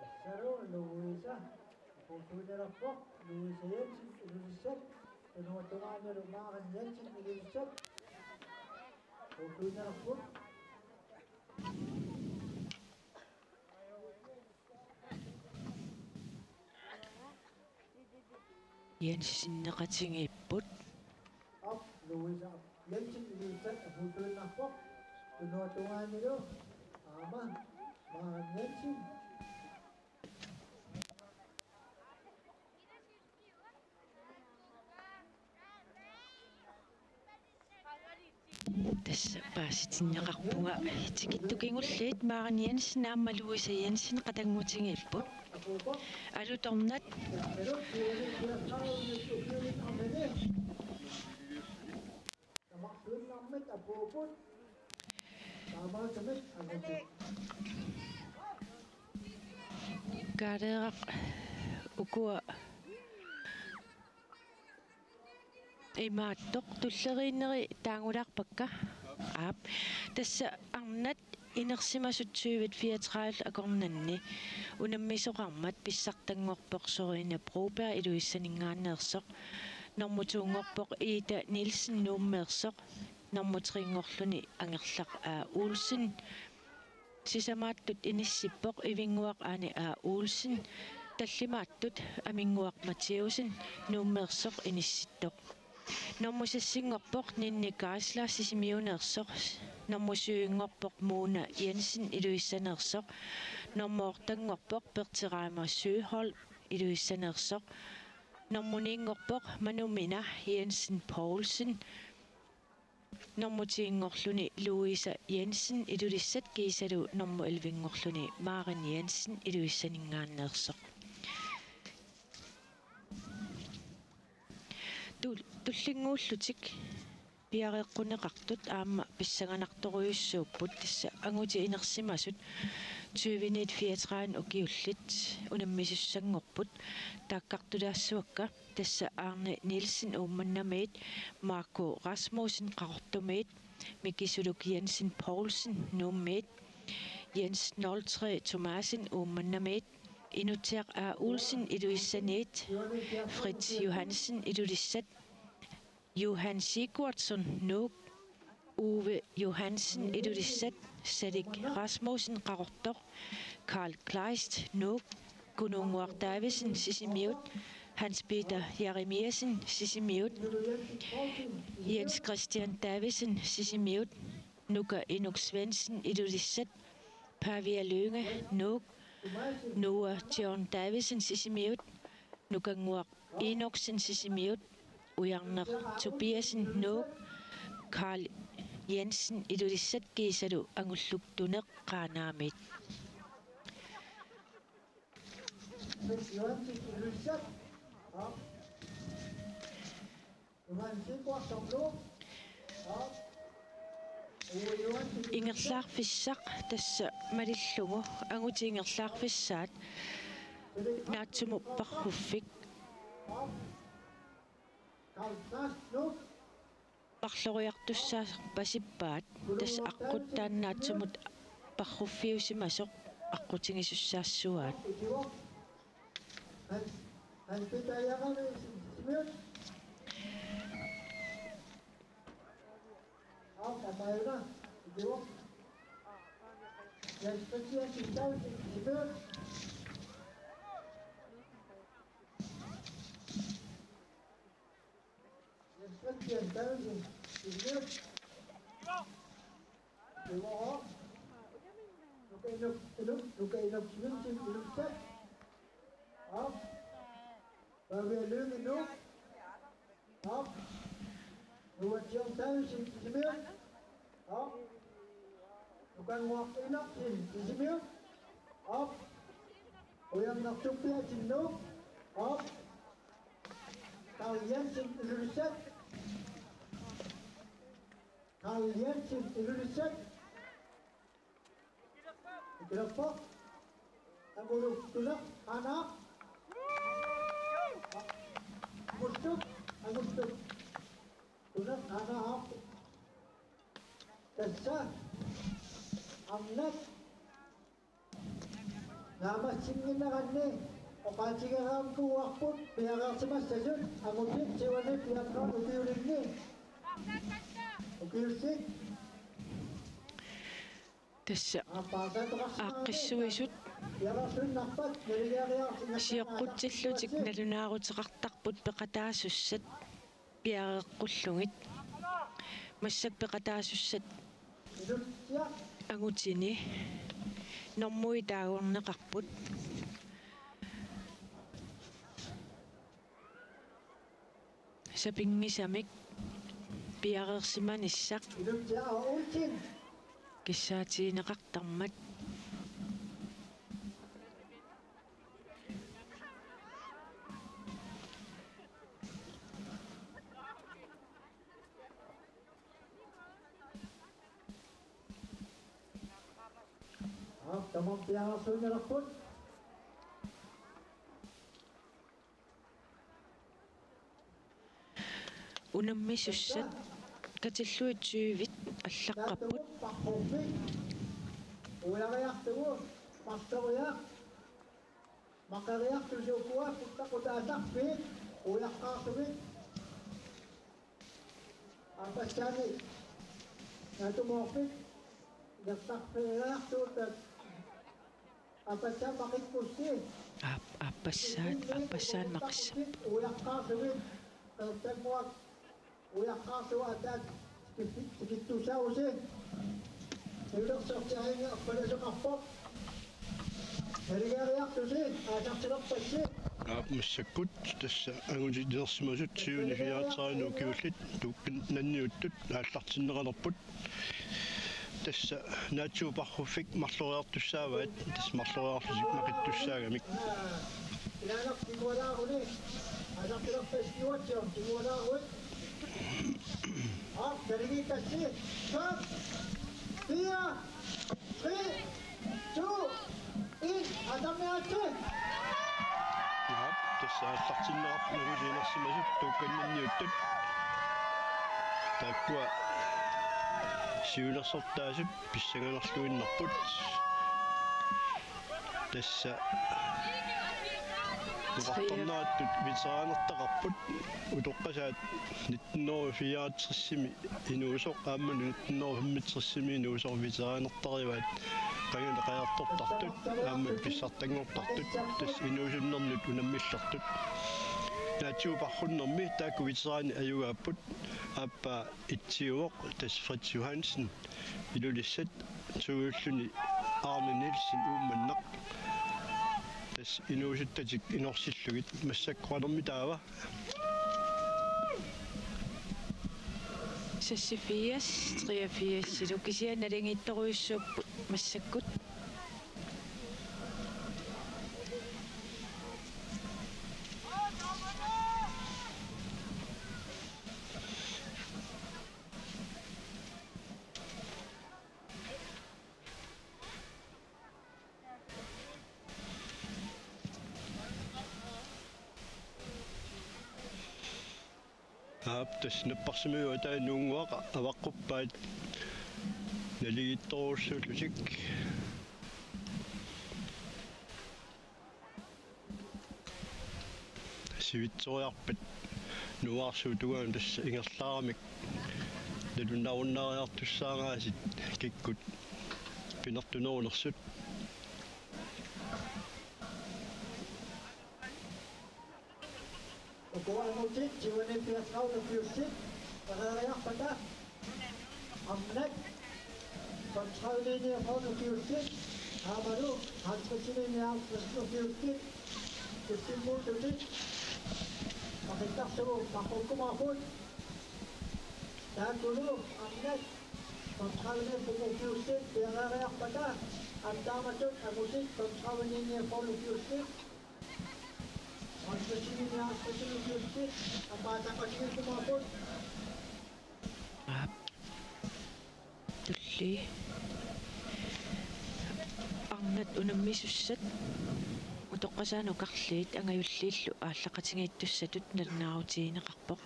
Tassalu Louisa, apuuttuinnarpoq, Louisa Jensen, Ilulissat, tunuattumaanilu Maren Jensen, Ilulissat, apuuttuinnarpoq. Jenseneqatigiipput. Op, Louisa Jensen, Ilulissat, apuuttuinnarpoq. Tunuattumaanilu aamma Maren Jensen. Tassa paasitinneqarpunga, tikittup kingulliit Maren Jensen aamma Louisa Jensen qatanngutigiipput. Alutornat. Kaaleeraq ukua imaattoq tulleriinneri taagulaarpakka. Aap. Tassa arnat inersimasut tyve fireogtredive akornanni unammisoqarmat pissartanngorpoq Sørine Broberg Ilulissaninngaanneersoq. Normu to-nngorpoq Ida Nielsen Nuummeersoq. Normu tre-nngorluni Angerlaq A. Olsen. Sisamaattut inissippoq Ivinnguaq Ane A. Olsen. Tallimaattut Aminnguaq Matthæussen Nuummeersoq inissittoq. Normu seks-nngorpoq Ninni Geisler Sisimiuneersoq. Normu syv-nngorpoq Mona Jensen Ilulissaneersoq. Normu otte-nngorpoq Berthe Reimer Søholt Ilulissaneersoq. Normu ni-nngorpoq Manumina Jensen Poulsen. Normu ti-nngorluni Louisa Jensen Ilulissat kiisalu normu elleve-nngorluni Maren Jensen Ilulissaninngaanneersoq. Tul-, tullinnguullutik piareeqquneqartut aamma pissanganartorujussuupput, tassa angutit inersimasut tyveniit fireogtredive ukiullit unammisussanngorput. Taakkartulaassavakka tassa Arne Nielsen Uummannamiit, Marco Rasmussen Qaqortumiit, Miki Suluk Jensen Poulsen Nuummiit, Jens nul tre Thomassen Uummannamiit, Inutsiaq A. Olsen Ilulissaniit, Fritz Johansen Ilulissat, Johan Sigurdsson Nuuk, Uwe Johansen Ilulissat, Salik Rasmussen Qaqortoq, Karl Kleist Nuuk, Kununnguaq Davidsen Sisimiut, Hans Peter Jeremiassen Sisimiut, Jens Christian Davidsen Sisimiut, Nuka Inuk Svendsen Ilulissat, Pavia Lynge Nuuk, Noah John Davidsen Sisimiut, Nukannguaq Enoksen Sisimiut, Ujarneq Tobiassen Nuuk, Karl Jensen Ilulissat kiisalu Angulluk Tuneq Qaanaamiit. Ingerlaarfissaq tassa malillugu angutit ingerlaarfissaat naatsumut parruffik marloriartussaasarpasippaat, tassa aqqut taanna naatsumut parruffiusimasoq aqqutigisussaassuaat. Op. Pavia Lynge Nuuk. Op. Noah John Davidsen Sisimiut. Op. Nukannguaq Enoksen Sisimiut. Op. Ujarneq Tobiassen Nuuk. Op. Karl Jensen Ilulissat. Karl Jensen Ilulissat. Ikilerpoq. Angulluk Tuneq Qaanaaq. Angulluk, Angulluk Tuneq Qaanaaq. Tassa arnat naammassinnginneranni oqaatigereernikuuarput piareersimassasut angutit tyveni fireogtredive ukiulinni. Ukiullit. Tassa aaqqissuisut sioqqutsillutik nalunaaruteqartarput peqataasussat piareeqqullugit. Massakkut peqataasussat angutini normui taagorneqarput. Sapinngisamik piareersimanissaq kissaatigineqartarmat. Aap, tamarmik piareersuinnalerput. Unammisussat katillugit tyvit allaqqapput. Uiariartugu, marloriaq, maqeriartusi ukua, kuttaqutaasarfiit, uiaqqaartumik. Aappassaani naatsumoorfik, inertarfeeriartugut, aappassaat maqikkussi. Aap-, aappassaat, aappassaat maqissa. Uiaqqaartumik, qeertannguaq, uiaqqaartugut ataat tikittussaavusi. Siulersortiaringi appalasoqarpoq. Naligiigiartusi, aasartulerpassi. Aap, massakkut tassa angutit inersimasut tyveni fireogtredive ukiullit tuukkinnanniuttut aallartinneqalerput. Tassa naatsumut parruffik marloriartussaavaat, tassa marloriarlutik maqittussaagamik. Ilaanerpigualaaruni, aasartulerpassi. Tigualaaruit. Aap, naligiikkassi. Fem, fire, tre, to, en. Atammiaatsi. Aap, tassa aallartinneqarput nangusiinersimasut tuukkanninniuttut. Taakkua siulersortaasut pissanganarluinnarput. Tassa oqartarnerattut veteranertaqarput, utoqqasaat nitten hundrede fireogtresimi inuusoq aamma nitten hundrede femogtresimi inuusoq veteranertarivaat, qangali qajartortartut aamma pissartanngortartut, tassa inuusunnernut unammillertut. Naatsuu Parrunnermi taakku veteranit ajugaapput, aappaa etsiuvoq tassa Fritz Johansen Ilulissat, tojulluni Arne Nielsen Uummannaq. Tassa inuusuttatik inorsillugit. Massakkut qanormi taava? Seksogfirs, treogfirs, ilu kisianni naligiittorujussuupput massakkut. Aap, tassa napparsimmaviup ataani Nuunnguaq avaqquppaat naligiittorujussuullutik. Sivitsoriarpat nuuarsuup tungaanut tassa ingerlaaramik nalunaarunnaariartussaagaangassi kikkut pinertunerulersut. Uku angutit tyveni fireogtredive ukiussit pereeriarpata, arnat femogtredive niogfyrre ukiussit, aammalu halvtreds nioghalvtreds ukiussit kissimmuuttutit maqittarlugit paqqukkumaarput. Taakkulu arnat femogtredive ukiussit pereeriarpata, aamma taamatut angutit femogtredive niogfyrre ukiussit Aap. Tulli. Arnat unammisussat utoqqasaat nukarliit angajulliillu aallaqatigiittussatut nalunaarutigineqarpoq.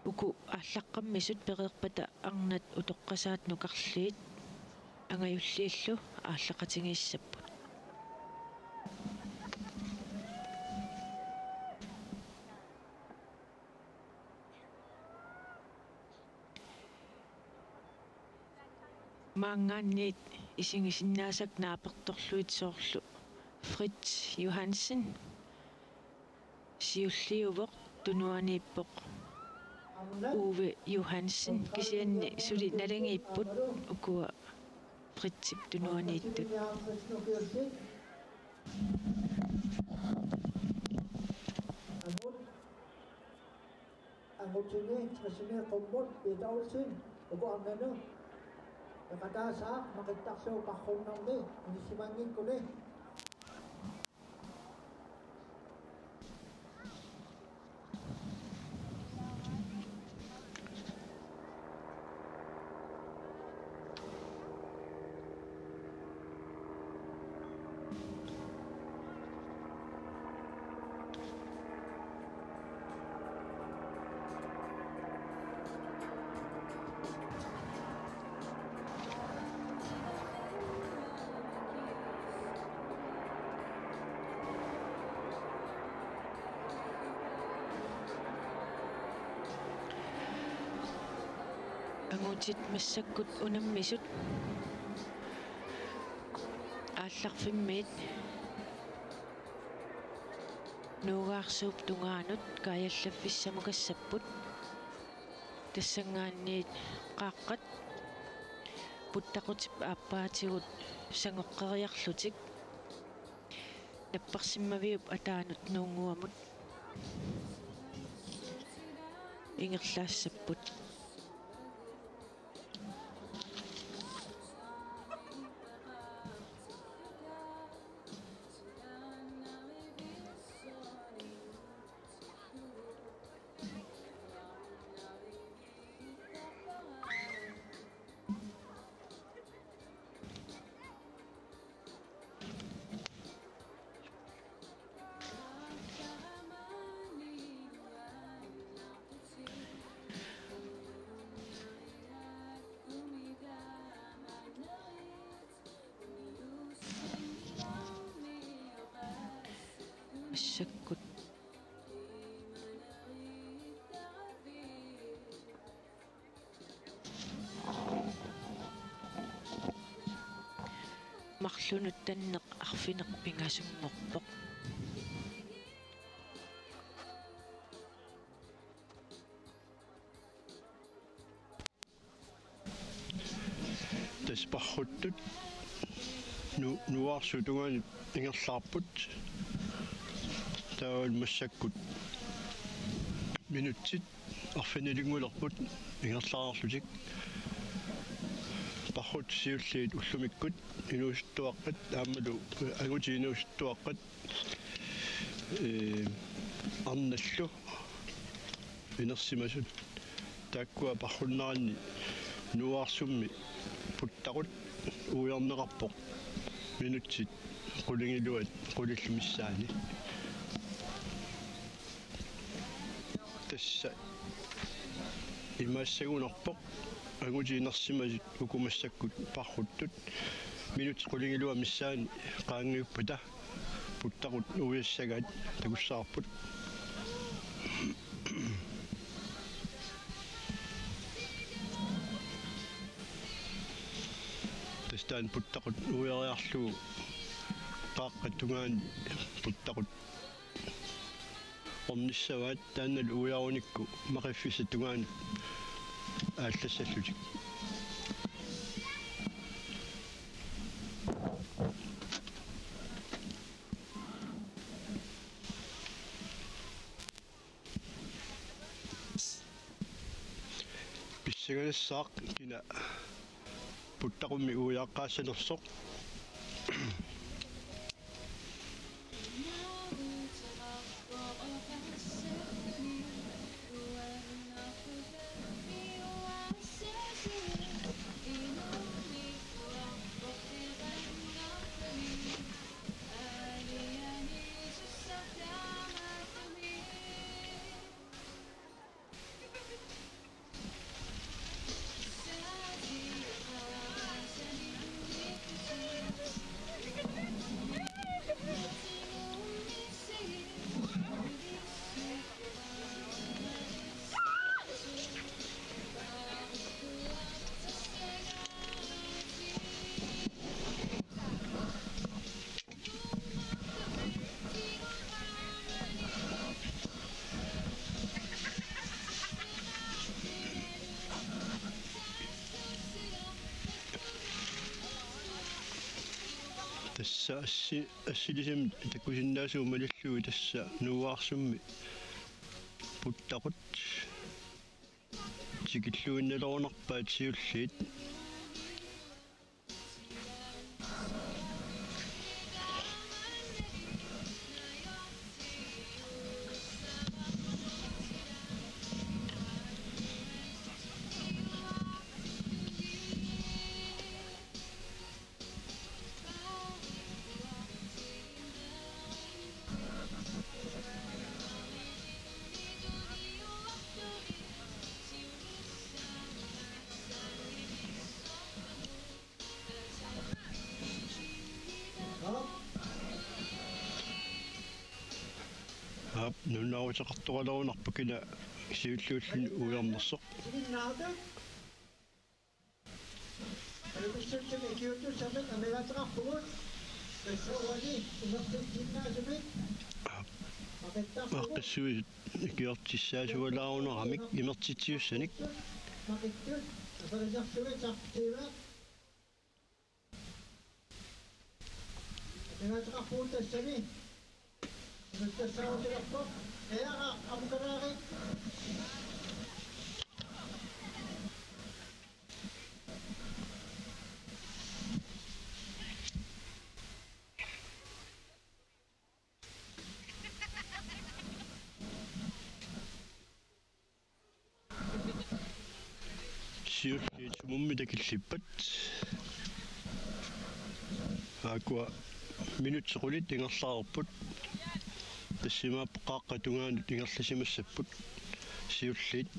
Uku aallaqqammisut pereerpata arnat utoqqasaat nukarliit angajulliillu aallaqatigiissapput. Maanngaanniit isigisinnaasakka naapertorlugit soorlu Fritz Johansen siulliuvoq, tunuaniippoq Uwe Johansen, kisianni suli naligiipput ukua Fritzip tunuaniittut. Angutini tresini qummut Peter Olsen, uku arnanut peqataasaaq maqittarlugu Parrunnermi inissimanngikkunik. Angutit massakkut unammisut aallarfimmiit Nuugaarsuup tungaanut kaajallaffissamukassapput. Tassanngaanniit qaaqqat puttaqutip aappaatigut sangoqqeriarlutik napparsimmaviup ataanut Nuunnguamut ingerlaassapput. Sakkut. Marlunut tanneq arfineq-pingasunngorpoq. Tassa parruttut nu-, nuaarsuup tungaanut ingerlaarput. Taava massakkut minutsit arfinilinngulerput ingerlaarlutik. Parruttut siulliit ullumikkut inuusuttuaqqat aammalu angutit inuusuttuaqqat, ee, arnallu inersimasut. Taakkua parrunneranni nuaarsummi puttaqut uiarneqarpoq minutsit qulingiluat qulillu missaanni. Tassa imaassagunarpoq angutit inersimasut uku massakkut parruttut minutsit qulingiluat missaanni qaangiuppata puttaqut uiassagaat takussavarput. Tassa taanna puttaqut uiariarlugu qaaqqap tungaani puttaqut ornissavaat taannalu uiarunikku maqiffissap tungaanut aallassallutik. Pissanganassaaq kina puttaqummi uiaqqaassanersoq. Tassa assi-, assilisamik takusinnaasugut malillugit tassa nuaarsummi puttaqut tikilluinnaloorunarpaat siulliit. Aap, nunaaruteqartoraluarunarpoq kina siulliulluni uiarnersoq. Alupissutsimi ikiuuttussamik amigaateqarpugut. Tassuuani imertitsinnaasumik. Aap. Maqittarpugut. Aaqqissuisut ikiortissaasualaarunaramik imertitsiussanik. Maqittut aperisarlugit saqqummiineq. Amigaateqarpugut tassani. Imertissaarutilerpoq. Eara Amukaraari. Siulliit sumummi takillippat? Aakkua minutsit qulit ingerlareerput. Tassa imaappoq qaaqqap tungaanut ingerlasimassapput siulliit.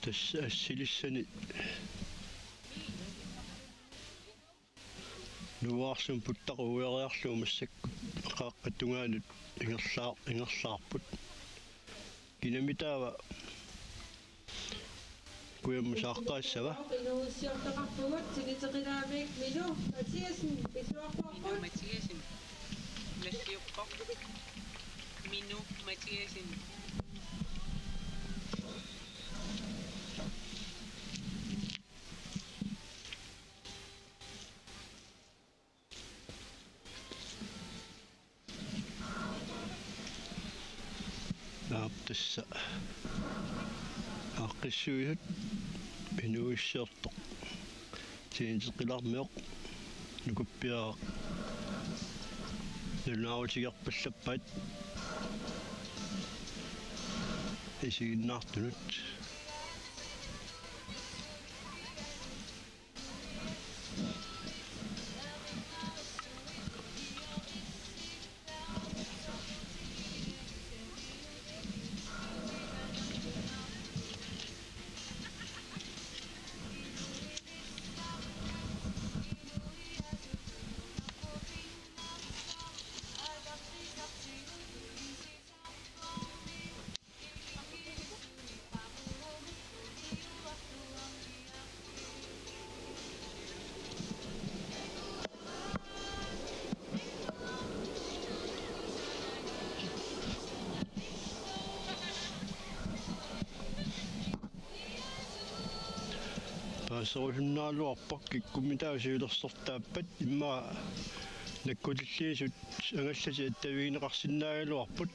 Ass-, assilissani. Nuuarsumik puttaqaaq uiariarlugu massakkut qaaqqat tungaanut ingerlaa-, ingerlaarput. Kinami taava kujammut saaqqaassava? Inuuissiortaqarpugut, siniteqilaamik Minu Mathiassen, Minu pisuarpuarput. Mathiassen. Massiuppoq. Minu Mathiassen. Aap, tassa aaqqissuisut inuuissiortoq siniteqilaarmioq nukappiaraq nalunaarutigerpallappaat isiginnaartunut. Paaserusunnaraluarpoq kikkummitaava siulersortaappat, immaqa nakkutilliisut angallatit attavigineqarsinnaagaluarput.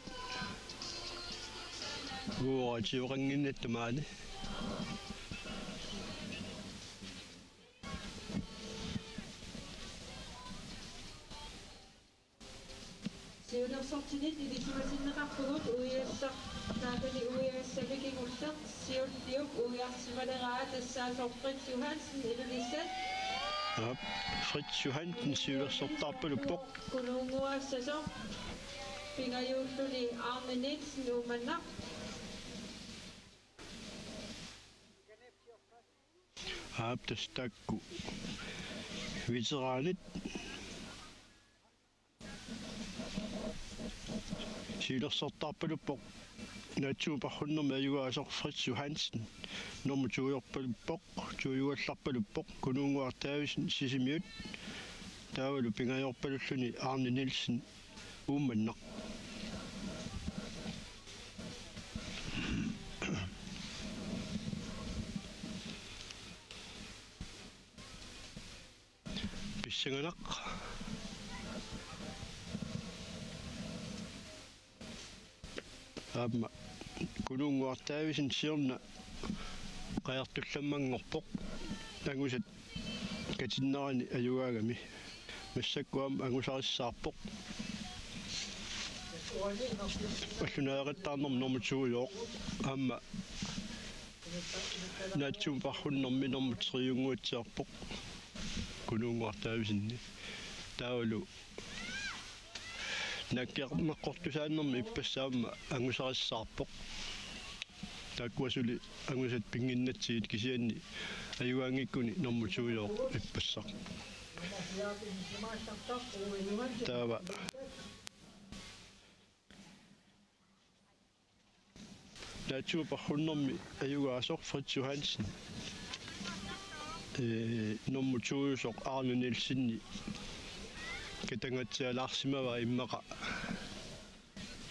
Uagut sioqannginnatta maani. Siulersortinit ilisimatinneqarpugut uiassaq, taakani uiassami kingulleq siulliup uiarsimaleraa, tassaavoq Fritz Johansen, Ilulissat. Aap, Fritz Johansen siulersortaarpaluppoq. Kunuunnguassasoq, pingajuulluni Arne Nielsen, Uummannaq. Aap, tassa taakku veteranit. Siulersortaarpaluppoq naatsumut parhunnermik ajugaasoq Fritz Johansen, nummer to-jorpaluppoq, to-jugallarpaluppoq, Kunuunnguaq Davidsen Sisimiut, taavalu pingajuupalulluni Arne Nielsen, Uummannaq. Pissanganaq. Aamma Kunuunnguaq Davidsen siorna qajartullammanngorpoq angusat katinnerani ajugaagami. Massakkut aamma angusarissaarpoq. Allunaaqattaarnermut nummer to-jooq. Aamma naatsumut parhunnermi nummer tre-unnguatsiarpoq Kunuunnguaq Davidsen. Taavalu naakkiarneqqortusaanermi ippassaq aamma angusarissaarpoq. Taakkua suli angusat pinnginnatsigit, kisianni ajugaanngikkuni nummer to-jooq ippassaq. Taava naatsumut parhunnermik ajugaasoq Fritz Johansen, ee, nummer to-jusoq Arne Nielsen katanngatsialaarsimavaa immaqa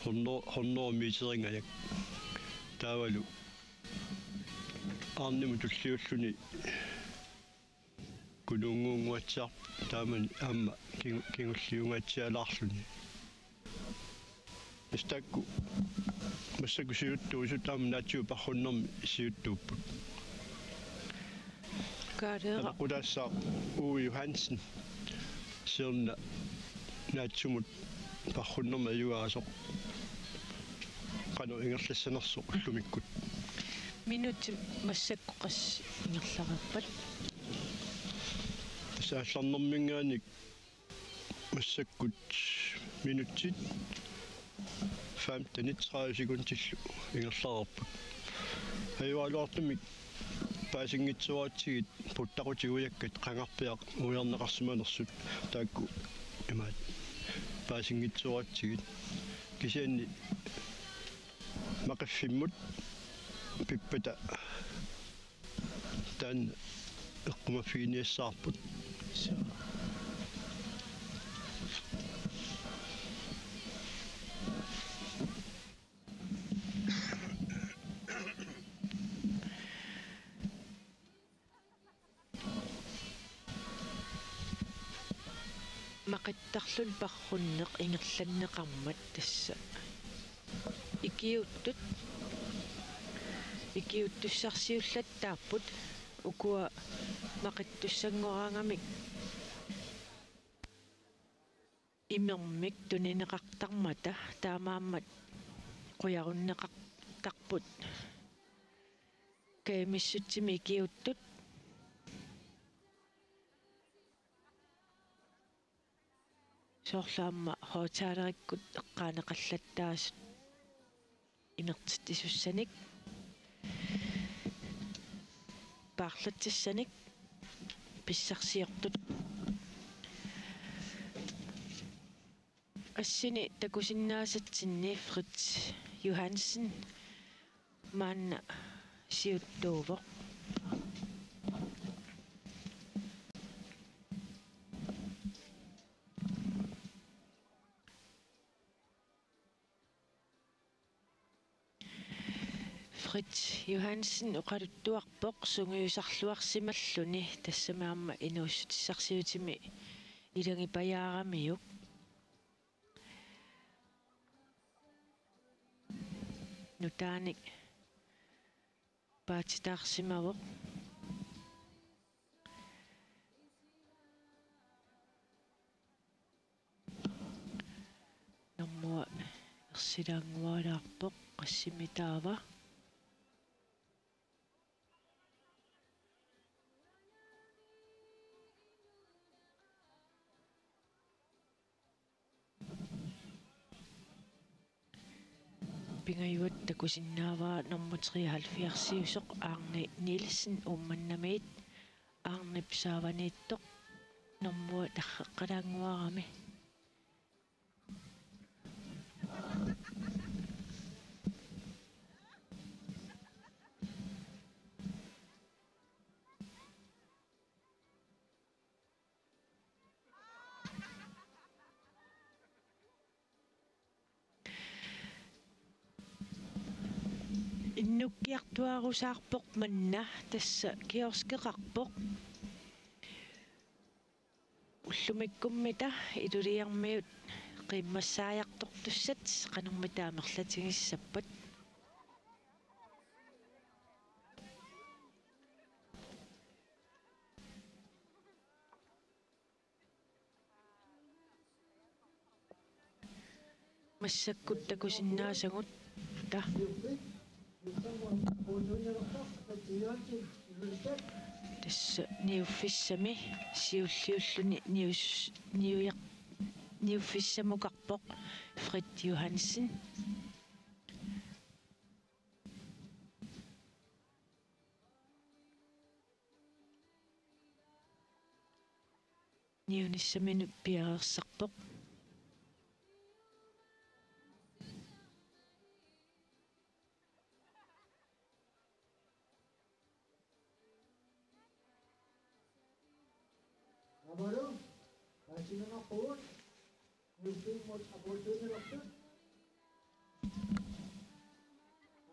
hundrede, hundrede meteringajak. Taavalu Arnemut tulliulluni Kunuunnguunnguatsiarpoq taamani aamma kingu-, kingulliungaatsialaarluni. Tassa taakku massakkut siuttuusut aamma naatsumut parhunnermi siuttuupput. Kaareera. Apeqqutaassaaq Uwe Johansen siorna naatsumut parhunnermik ajugaasoq qanoq ingerlassanersoq ullumikkut. Minutsit massakkut qassit ingerlareerpat? Tassa aallarnerminngaanniit massakkut minutsit femten tredive sekundillu ingerlareerput. Ajugaluartumik paasinngitsoorutsigit puttaqutigiuakkat qangarpiaq uiarneqarsimanersut taakku imaat paasinngitsoorutsigit kisianni maqiffimmut pippata taanna eqqumaffiginiassavarput. Maqittarluni parrunneq ingerlanneqarmat tassa ikiuuttut ikiuuttussarsiullattaapput ukua maqittussanngoraangamik imermik tunineqartarmata taamaammat qujarunneqartarput kajumissutsimik ikiuuttut. Soorlu aamma højttalerikkut eqqaaneqallattaasut imertitsisussanik paarlatsissanik pissarsiortut. Assini takusinnaasatsinni Fritz Johansen maanna siuttuuvoq. Fritz Johansen oqaluttuarpoq sungiusarluarsimalluni tassami aamma inuussutissarsiutimi ilagipajaaramiuk. Nutaanik paatitaarsimavoq. Normua ersilaanngualaarpoq, qassimi taava. Pingajuat takusinnaavaa nummer treoghalvfjerdsiusoq Arne Nielsen Uummannamiit. Arnep saavaniittoq normua tarreqqalaannguarami. Innukkiartuaarusaarpoq manna, tassa kiorskeqarpoq. Ullumikkummita Ilulissarmiut qiimmassaajartortussat qanormita amerlatigissappat. Massakkut takusinnaasagut ta. Tassa niuffissami siulliulluni nius-, niujaq-, niuffissamukarpoq Fritz Johansen. Niunissaminut piareersarpoq. Aammalu, paasineqarpugut. Nuffimmut apuuttuunneqartut.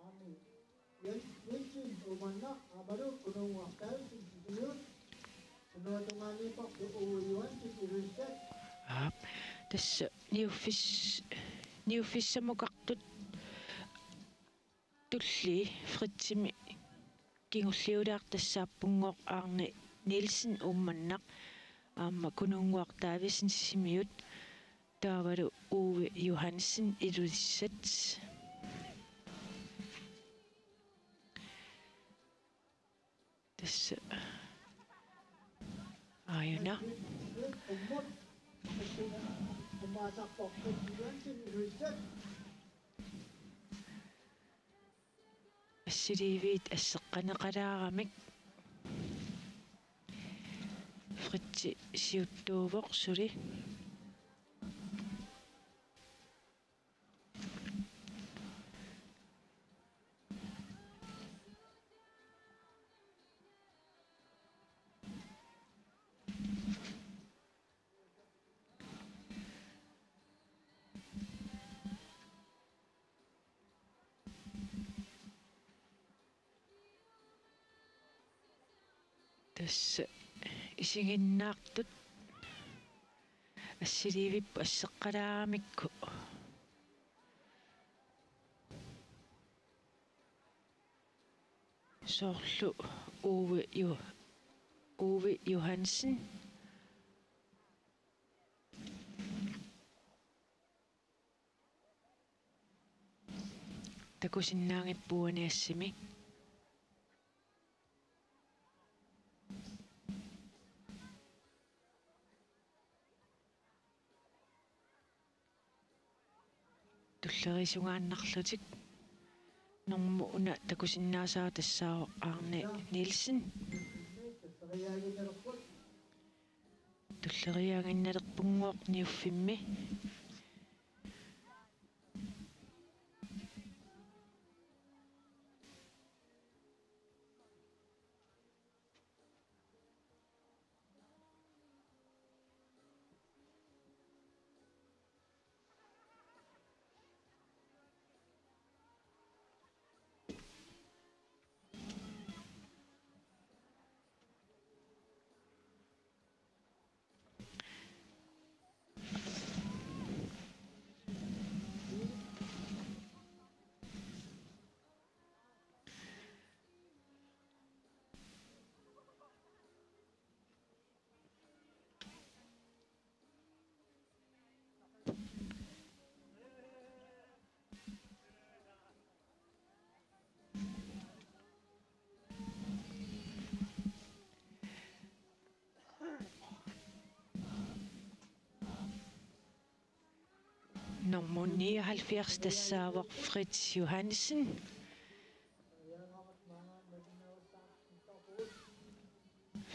Aammi. Jens Jensen Uummannaq aammalu Kununnguaq Davidsen Sisimiut. Tunuatungaaniipparput Uwe Johansen Ilulissat. Aap, tassa niuffis-, niuffissamukartut tulli Fritzimi kingulliulaartassaappunngooq Arne Nielsen Uummannaq aamma Kununnguaq Davidsen Sisimiut taavalu Uwe Johansen Ilulissat. Tassa. Aajuna. Assiliiviit asseqqaneqalaaramik. Fritzi siuttuuvoq suli. Tassa isiginnaartut assiliivippoq asseqqalaaramikku. Soorlu Uwe Jo-, Uwe Johansen. Takusinnaanngippoq uani assimi. Tulleriisungaannarlutik. Normu una takusinnaasara tassaavoq Arne Nielsen. Tulleriiaaginnalerpunngooq niuffimmi. Nummer nioghalvfjerds, tassaavoq Fritz Johansen.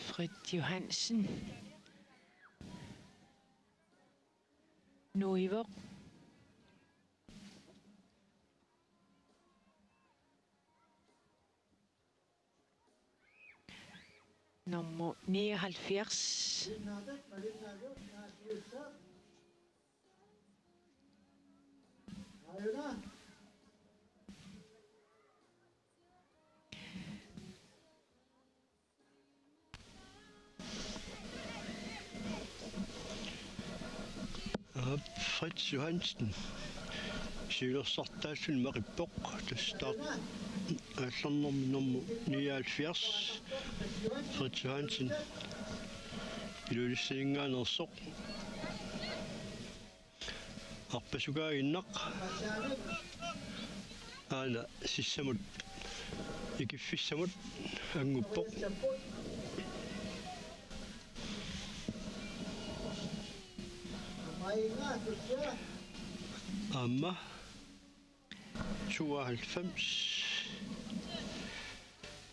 Fritz Johansen. Nuivoq. Nummer nioghalvfjerds. Aap, Fritz Johansen. Siulersartaallutik meqippoq. Tassa taart-, aallarnermi nummer nioghalvfjerds. Fritz Johansen. Ilulissaninngaanneersoq. Arpasukaaginnaq. Aana sissamut. Ikiffissamut annguppoq. Aamma. Tooghalvfems.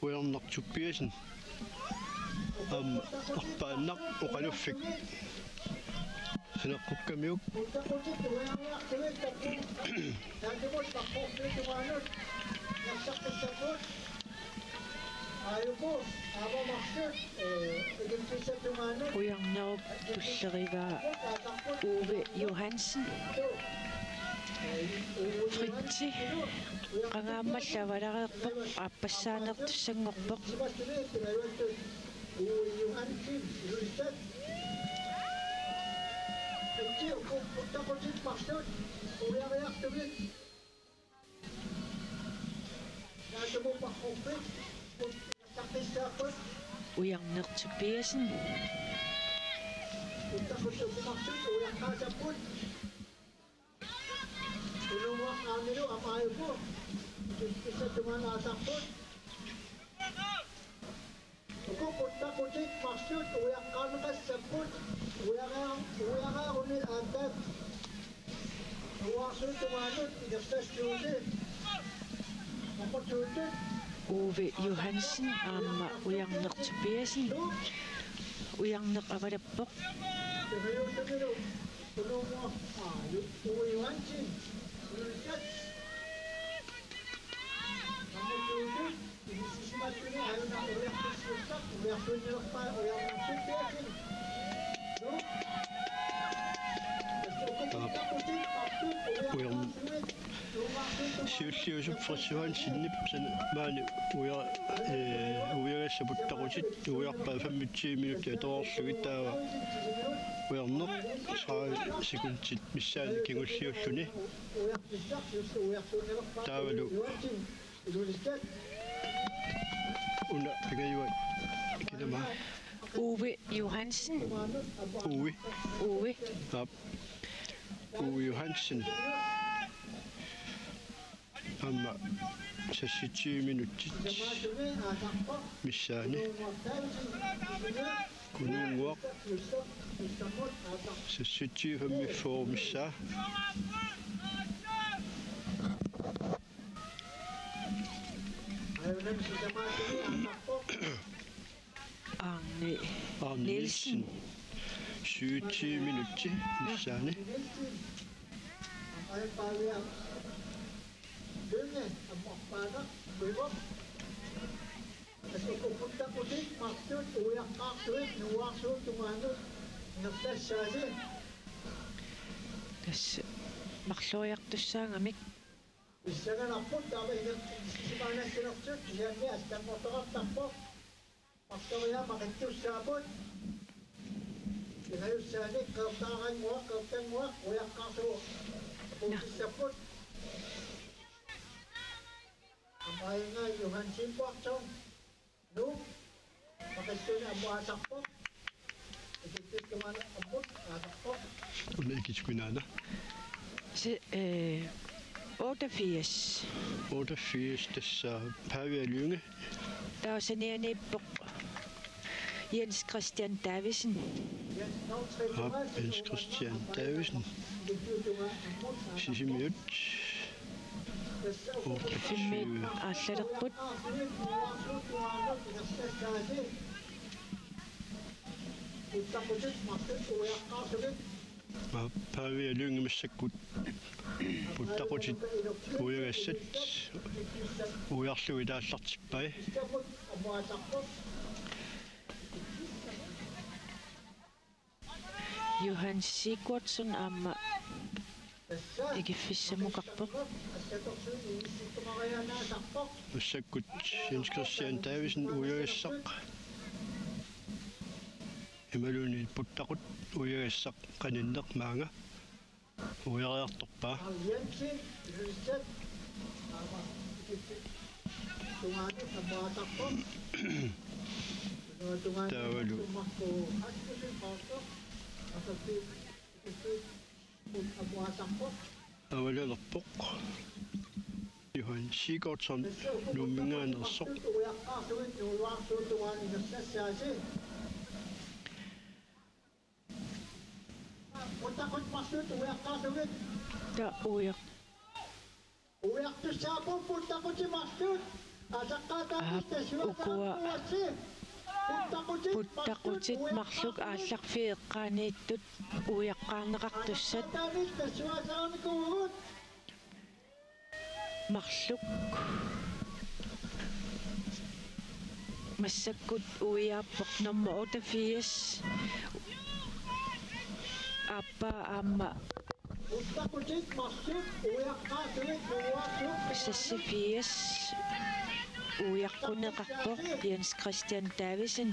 Ujarneq Tobiassen. Aamma arpaannaq oqaluffik. Saneqqukkamiuk. Ujarnerup tullerivaa Uwe Johansen. Fritzi qangaammallu avalareerpoq, aappassaaneertussanngorpoq. Ujarneq Tobiassen. Uku quttaqutit marsut ujaqqaarneqassapput, ujaraa-, ujaraarunik aamma. Uaarsuit tungaanut inertassuusi. Aqutsuutut. Ove Johansen aamma Ujarneq Tobiassen. Ujarneq avalappoq. Ujarn-, siulliusup Fritz Johansenip san-, maani uja-, ee, uiagassat puttaqutit uiarpaat femogtyve minutsit atoreerlugit taava Ujarneq tredive sekundit missaanni kingulliulluni. Taavalu una pingajuat kinama. Ove Johansen. Ove. Ove. Aap. Ove Johansen. Aamma seksogtyve minutsit missaani. Kunuunnguaq seksogtyve femogfyrre missaa. Arne Arne Nielsen. Nielsen. Syvogtyve minutsit missaani. Tassa marloriartussaagamik. Pissanganarput taava inertitsisimaanassinertut kisianni allanngortoqartarpoq. Marloriaat maqittussaapput. Pingajussaanik Qeertaarannguaq, Qeertannguaq, uiaqqaarsuup. Nå. Puutissapput. Aamma Johansen Poulsen. Nuuk. Maqittunik ammut aasarpoq. Ikittunik tungaanut ammut aasarpoq. Una ikittunik tungaanut. Se, øh, otteogfirs. Otteogfirs, tassa Pavia Lynge. Taava sanianiippoq Jens Christian Davidsen. Aap, Jens Christian Davidsen. Sisimiut. Fimmiit aallalerput. Aap, Pavia Lynge massakkut puttaqutit uiagassat uiarlugit aallartippai. Johan Sigurdsson aamma ikiffissamukarpoq. Massakkut Jens Christian Davidsen uiagassaq. Imaluunniit puttaqut uiagassaq qaninneq maanga. Uiariartorpaa. Taavalu. Avalalerpoq. Johan Sigurdsson Nuumminngaanneersoq. Puttaqut marluk uiaqqaarlugit. Taava uiaq-. Uiartussaapput puttaqutit marluk. Aap, ukua puttaqutit marluk aallarfiit eqqaaniittut uiaqqaarneqartussat. Marluk. Massakkut uiaappoq nummer otteogfirs. Aappaa aamma seksogfirs uiaqquneqarpoq Jens Christian Davidsen.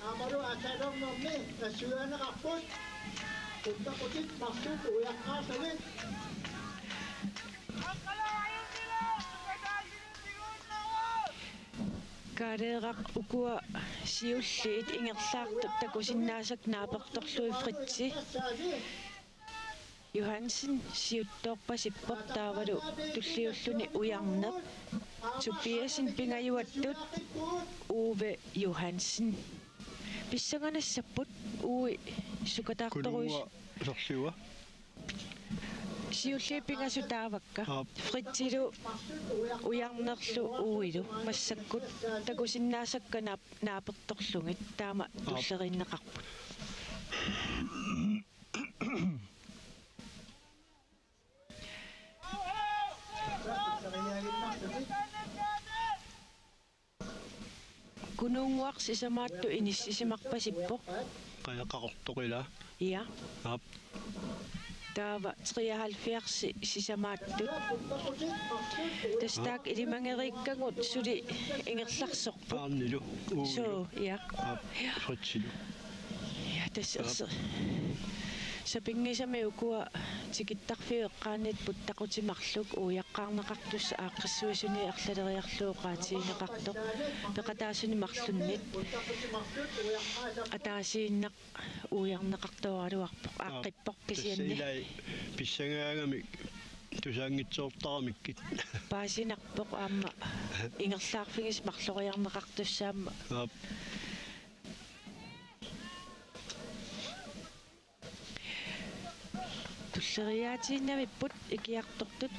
Aammalu aatsaannguarnermi nassuiaaneqarput. Puttaqutit marluk uiaqqaarlugit. Kaaleeraq ukua siulliit ingerlaartut takusinnaasakka naapertorlugit Fritzi. Johansen siuttoorpasippoq taavalu tulliulluni Ujarneq, Tobiassen pingajuattut, Ove Johansen. Pissanganassapput Ove sukataartorujus-. Kununnguaq sorliua. Siulliit pingasut taavakka. Aap. Fritsilu ujarnerlu uilu massakkut takusinnaasakka naap-, naapertorlugit taama Aap. Tulleriinneqarput. Kunuunnguaq sisamaattut inissisimarpasippoq. Qaja Qaqortoq ila. Ja. Aap. Taava treoghalvfjerds sisamaattut. Tassa taakku ilimageriikkagut suli ingerlarsorput. Aanilu. Uilu. Suu, ja. Aap. Fritsilu. Ja, tassa Aap. erse-, sapinngisamik ukua tikittarfiup eqqaanni puttaqutit marluk uiaqqaarneqartussat aaqqissuisuni arlaleriarlugu oqaatigineqartoq peqataasuni marlunnit ataasiinnaq uiarneqartoraluarpoq Aap. aaqqippoq Tassa kisianni. Ilai pissangaagamik tusaanngitsoortaramikkit. Paasinarpoq aamma ingerlaarfigisat marloriarneqartussaammat. Aap. Tulleriiaatiinnavipput ikiartortut.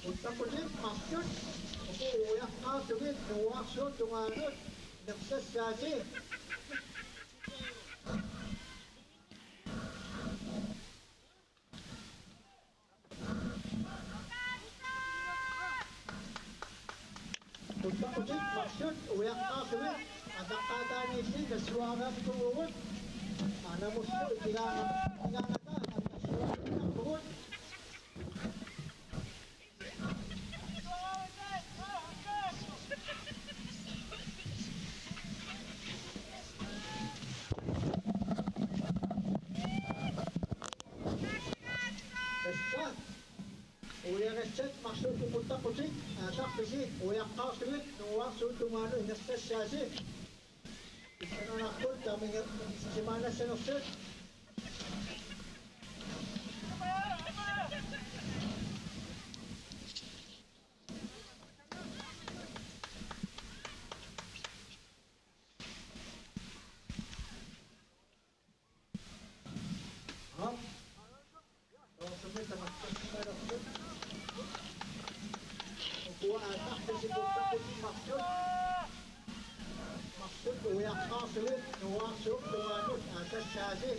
Puttaqutit marluk uku uiaqqaartugit nuuarsuup tungaanut inersassaasi. Puttaqutit marluk uiaqqaartugit ataqqaataaniilli nassuiaarnikuuvugut. Anamullu ikigaanga-, ikigaangata nassuiaarnikuuvugut. Tassa. Uiagassat marluk puttaqutit aallarpisi uiaqqaartugit nuuarsuup tungaanut inersassaasi. Pissanganarput taminga simaanassanersut. Aap. Nuuarsummik tamakkersimalerput. Ukua aallarpisi puttaqutit marluk. Marluk uiaqqaartugit nuuarsuup tungaanut aallassaasi.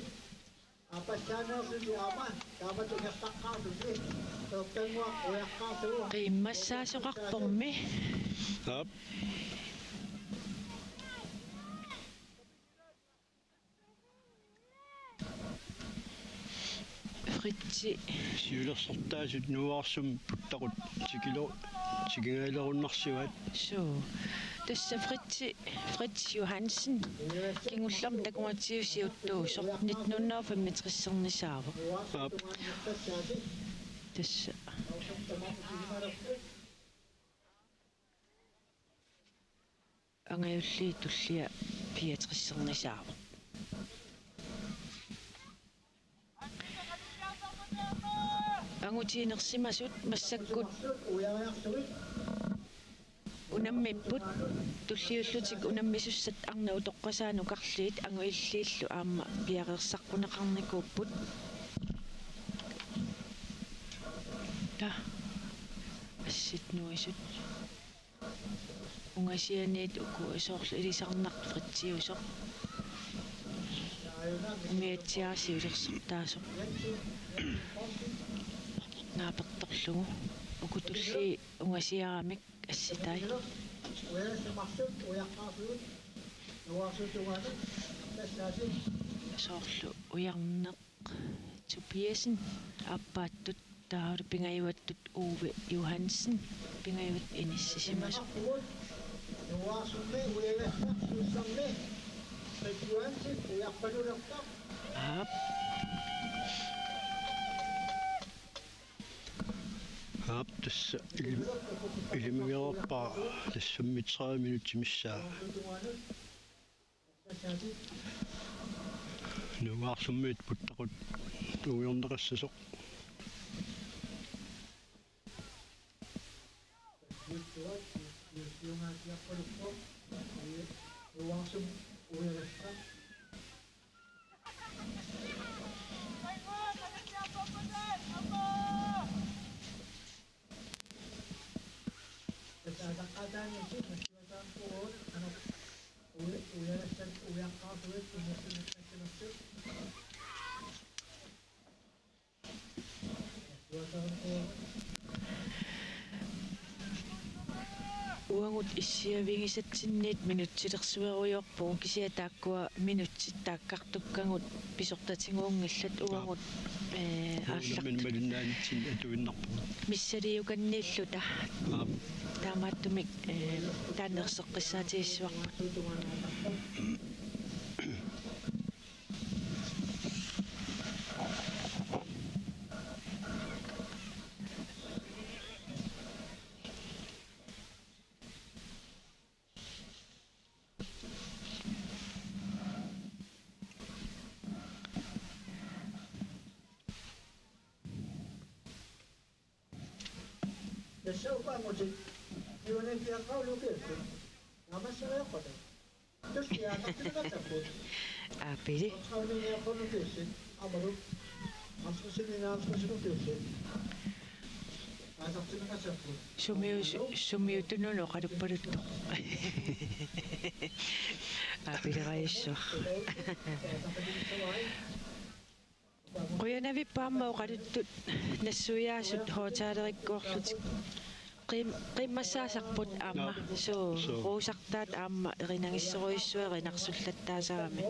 Aappassaaneersusi aamma taamatut ingerlaqqaartusi. Peertannguaq uiaqqaartugut. Qiimmassaasoqarpormi. Aap. Fritsi. Siulersortaasut nuuarsummik puttaqut tikilo-, tikingaalerunarsivaat. Suu. Tassa Fritsi, Fritz Johansen. Kingullermik takugatsigu siuttuusoq nitten hundrede og femogtres-ernisaavoq. Aap. Tassa. Angajulliit tullia fireogtres-ernisaavoq. Angutiinersimasut massakkut unammipput, tulliullutik unammisussat arnat utoqqasaat nukarliit angujulliillu aamma piareersaqquneqarnikuupput. Ta. Assit nuisut. Ungasianiit uku soorlu ilisarnaq Fritsiusoq. Umiatsiaq siulersortaasoq. Naapertorlugu. Uku tulliit ungasiaramik assitai. Soorlu Ujarneq Tobiassen aappaattut, taavalu pingajuattut Uwe Johansen, pingajuat inissisimasoq. Aap. Aap, tassa ili-, ilimagereerpara tassami tredive minutsit missaa. Nuuarsummit puttaqut uiorneqassasoq. Uagut issiavigisatsinniit minutsilersuerujoorpugut, kisianni taakkua minutsit taakkartukkagut pisortatigoonngillat. Uagut, ee, aallart- malinnaanitsinni atuinnarpugut. Missiliukanniilluta. Aap. Taamaattumik, ee, taanna erseqqissaatigissavarput. Tassa upaangutit. Iuanit piaqqaulukiakkut. Naamassariaqquta. Tussi aaqartinneqassapput. Aapili. Oqauniaqqunutiussi. Amalu. Asqusini naasqusinukiussi. Aaqartinneqassapput. Sumiu-, sumiutununu oqaluppaluttoq. Aapileraajussuaq. Qujanavippoq aamma oqaluttut nassuiaasut hotellerikkoorlutik. Qiim-, qiimmassaasarput aamma. Joo. Suu, suu. Ruusartaat aamma erinagissorujussuaq erinarsullattaasarami.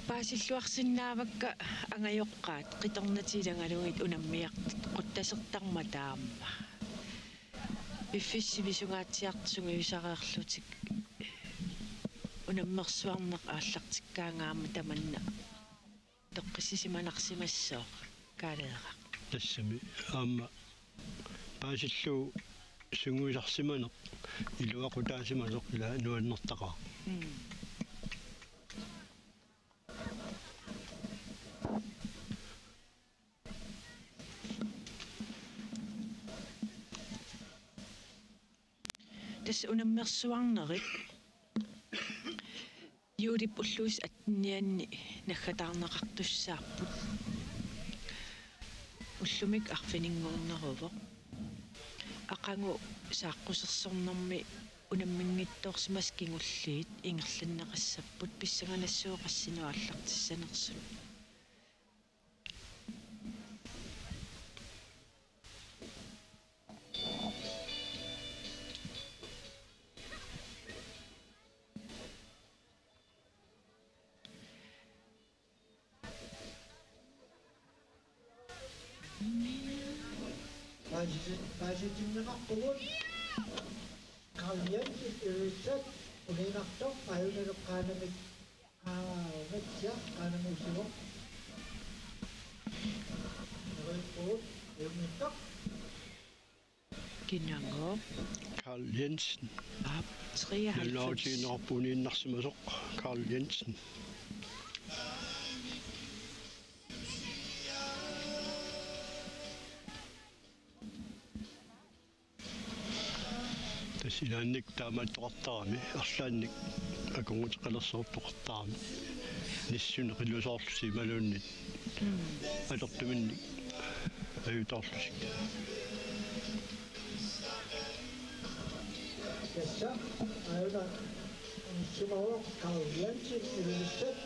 Paasilluarsinnaavakka angajoqqaat qitornatik ilagalugit unammiartut quttasertarmata aamma. Piffissaq sivisunngatsiartoq sungiusareerlutik unammersuarneq aallartikkaangat aamma tamanna toqqissisimanarsimassooq, Kaaleeraq. Tassami aamma paasillugu sungiusarsimaneq iluaqutaasimasoq ila nuannertaqaaq. Mm. Tassa unammersuarnerit juulip ulluisa attenianni naggataarneqartussaapput. Ullumi arfininngorneruvoq. Aqagu saaqqusersornermi unamminngitsoorsimasut kingulliit ingerlanneqassapput, pissanganassuup qassinik aallartissanersut. Paasi-, paasitinneqarpugut. Karl Jensen, Ilulissat, uninnartoq, ajunalu qaanamik, aa, Natsiaq, qaanamik usivoq. Neriuppugut, ajunngitsoq. Kinagooq? Karl Jensen. Aap, treoghalvfems. Nalunaarutiginiarpoq uninnarsimasoq Karl Jensen. Tassa ilaanni taamaattoqartarami, arlaannik akornuteqalersortoqartarami. Nissunik qilusoorlutik imaluunniit. Mm. Atortuminnik ajutoorlutik. Tassa aajuna isumaqarpoq Karl Jensen Ilulissat.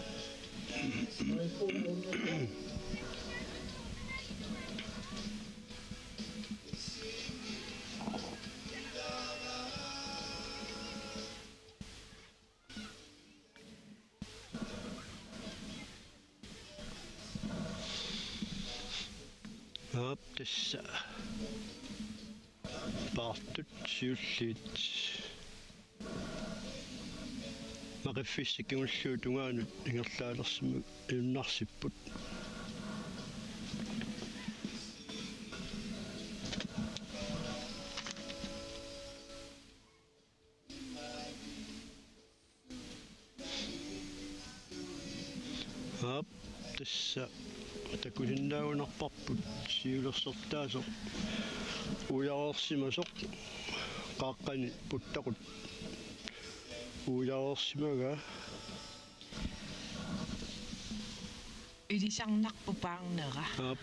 Aap, tassa paartut siulliit. Qiffissat kingulliit tungaanut ingerlaalersimajunnarsipput. Aap, tassa takusinnaagunarparput siulersortaasoq ujareersimasoq, qaaqqani puttaqut ujareersimagaa. Ilisarnarpoq paarnera. Aap,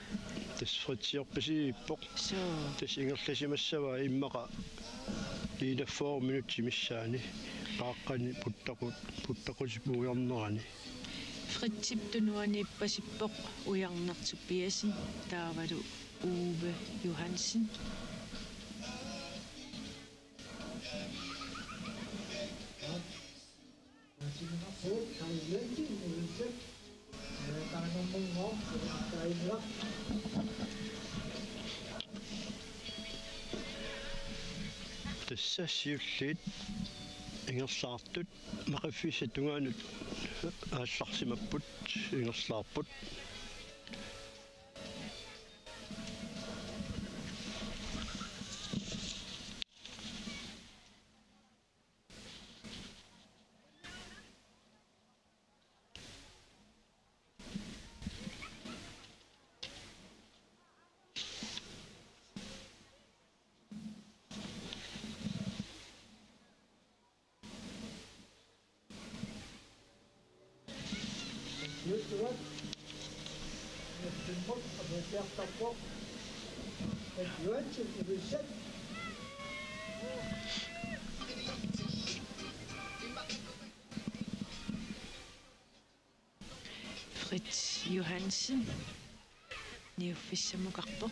tassa Fritsiorpasiippoq. Suu. Tassa ingerlasimassavaa immaqa enogfyrre minutsit missaanni qaaqqani puttaqut, puttaqutip ujarnerani. Fritsip tunuaniippasippoq ujarneq Tobiassen taavalu Uwe Johansen. Tassa siulliit ingerlaartut aamma qiffissat tungaanut aallarsimapput, ingerlaarput. Fritz Johansen niuffissamukarpoq.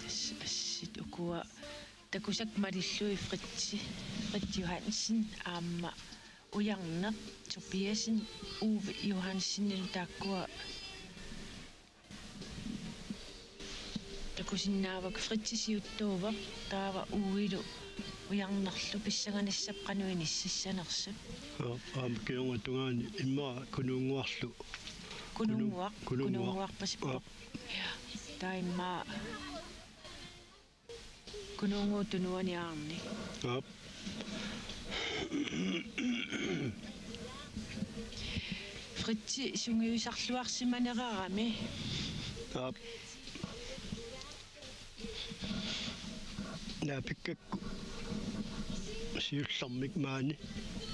Tassa assit ukua takusakka malillugit Fritzi, Fritz Johansen aamma ujarneq Tobiassen, Uwe Johansenilu taakkua takusinnaavakka. Fritzi siuttuuvoq, taava Uwelu ujarnerlu pissanganassapput qanoq inississanersut. Aa, aamma kingorna tungaani immaqa Kunuunnguarlu. Kunuunnguaq, Kunuunnguaq. Kunuunnguarpasippoq. Aa. Ja, taava immaqa Kunuunnguup tunuaniarni. Aap. Fritzi sungiusarluarsimanerarami. Aap. Naapikkakku siullermik maani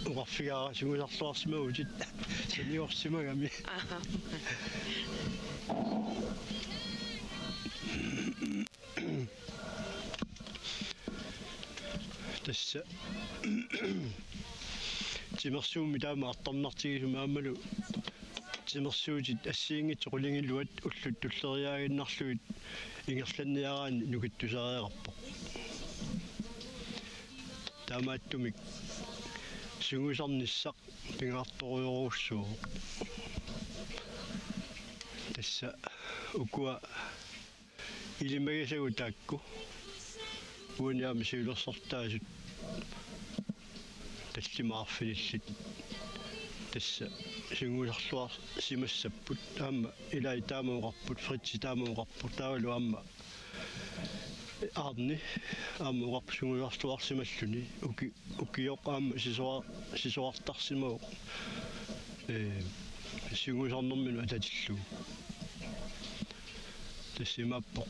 oqarfigaara sungiusarluarsimavutit saniorsimagami. Aha. Tassa timersuummik taama artornartigisumik aammalu timersuutit assigiinngitsut qulingiluat ullut tulleriiaaginnarlugit ingerlanniaraanni nukittusariaqarpoq. Taamaattumik sungiusarnissaq pingaartorujorujussuuvoq. Tassa ukua ilimagisagut taakku uani aamma siulersortaasut tallimat arfinillit tassa sungiusarluarsimassapput, aamma ilai taama oqarput, Fritzi taama oqarpoq, taavalu aamma Arne aamma oqarpoq sungiusarluarsimalluni uki-, ukioq aamma sisoa-, sisorartarsimavoq, ee, sungiusarnerminut atatillugu. Tassa imaappoq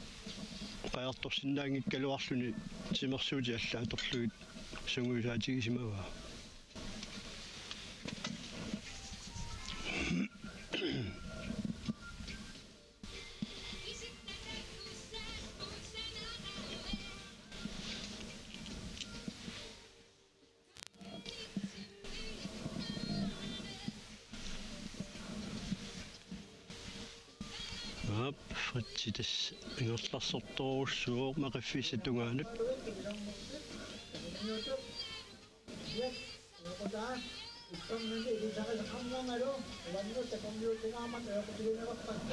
qajartorsinnaanngikkaluarluni timersuutit allaat atorlugit sungiusaatigisimavaa. Fritsi tassa ingerlasortorujussuuvoq maqiffissap tungaanut.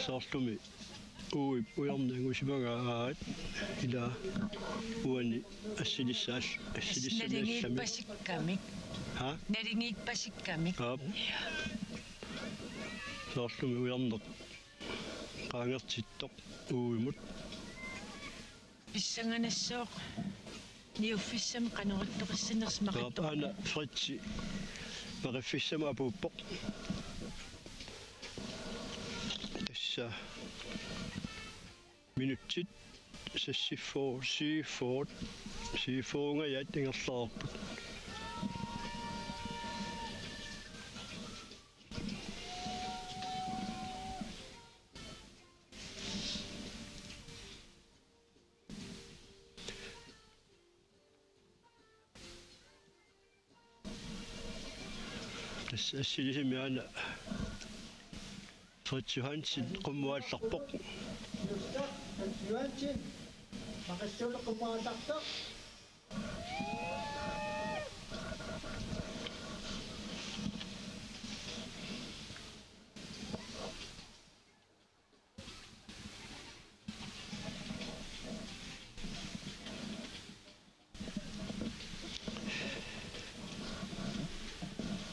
Soorlumi uip ujarneq angusimagaa aat ila uani assilissaal-, assilissaalluni. Naligiippasikkamik. Ha? Naligiippasikkamik. Aap. Soorlumi ujarneq qaangertittoq uimut. Pissanganassaaq niuffissami qanoq ittoqassanersoq. Aap, maqittoq. Aana Fritsi maqiffissamut apuuppoq. Tassa minutsit seksogfyrre, syvogfyrre, syvogfyrre-nngajat ingerlareerput. Tassa assilisami aana Fritz Johansen qummuaallarpoq. Fritz Johansen, maqissuuneq qummuaallartoq.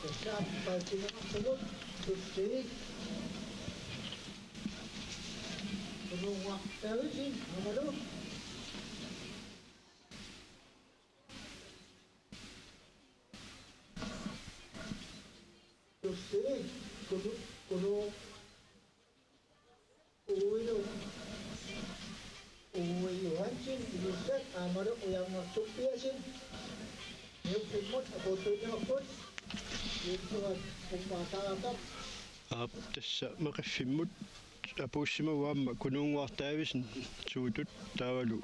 Tassa apuussineqartugut Jussi Kunuuguaq Davidsen, aammalu Jussi Kunu-, Kunu-, Uilu. Uilu Hansen, Ilussat, aammalu Ujarneq Tobiassen. Niuffimmut apuuttuunneqarput. Ilussat qummuaataartaq. Aap, tassa maqiffimmut apuussimagaa aamma Kunuuguaq Davidsen suutut taavalu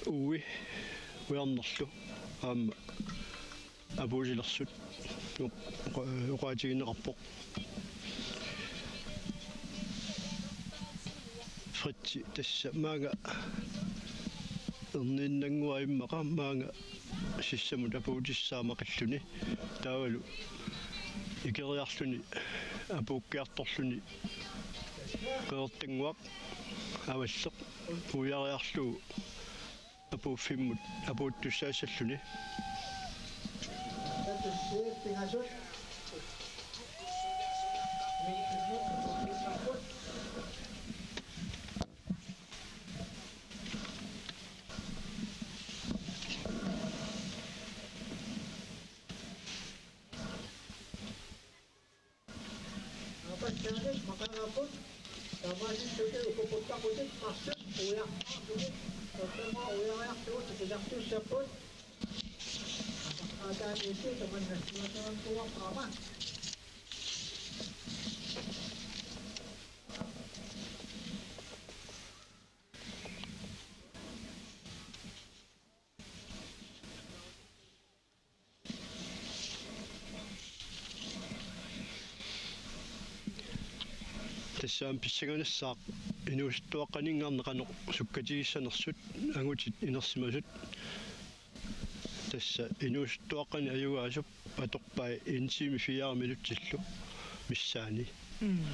Ui Ujarnerlu aamma apuussilersut oq-, oqa-, oqaatigineqarpoq. Fritsi tassa maanga erniinnannguaq immaqa maanga sissamut apuutissaa maqilluni. Taavalu ikeriarluni apuukkiartorluni Qeqertannguaq Avalleq uiariarlugu apuuffimmut apuuttussaassalluni. Aapassaanik maqaagaapput, taamaasilluni ukua quttaqqutit qarsut uiartarlugit, uagut uiariarlugu takusartussaapput. Aataani usi tamanna siuattarankuuarput aamma. Tassa aamma pissanganassaaq inuusuttuaqqaninngaanniit qanoq sukkatigissanersut angutit inersimasut. Tassa inuusuttuaqqani ajugaasup atorpai en time fire minutsillu missaani. Mm.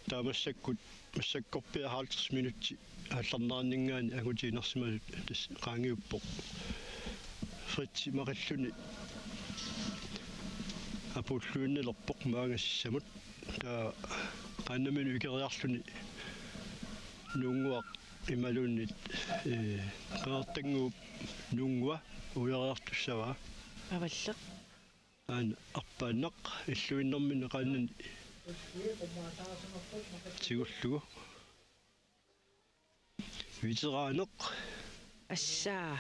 Taava massakkut massakkorpiaq halvtreds minutsit aallarneranninngaanniit angutit inersimasut tassa qaangiuppoq. Fritsi maqilluni apuulluinnalerpoq maanga sissamut. Taava qaannamut ikeriarluni Nuunnguaq imaluunniit, ee, Qeqertannguup Nuunngua uiariartussavaa. Avalleq. Aana arpaannaq illuinnarmini qaannani tigullugu. Veteraneq. Assaa.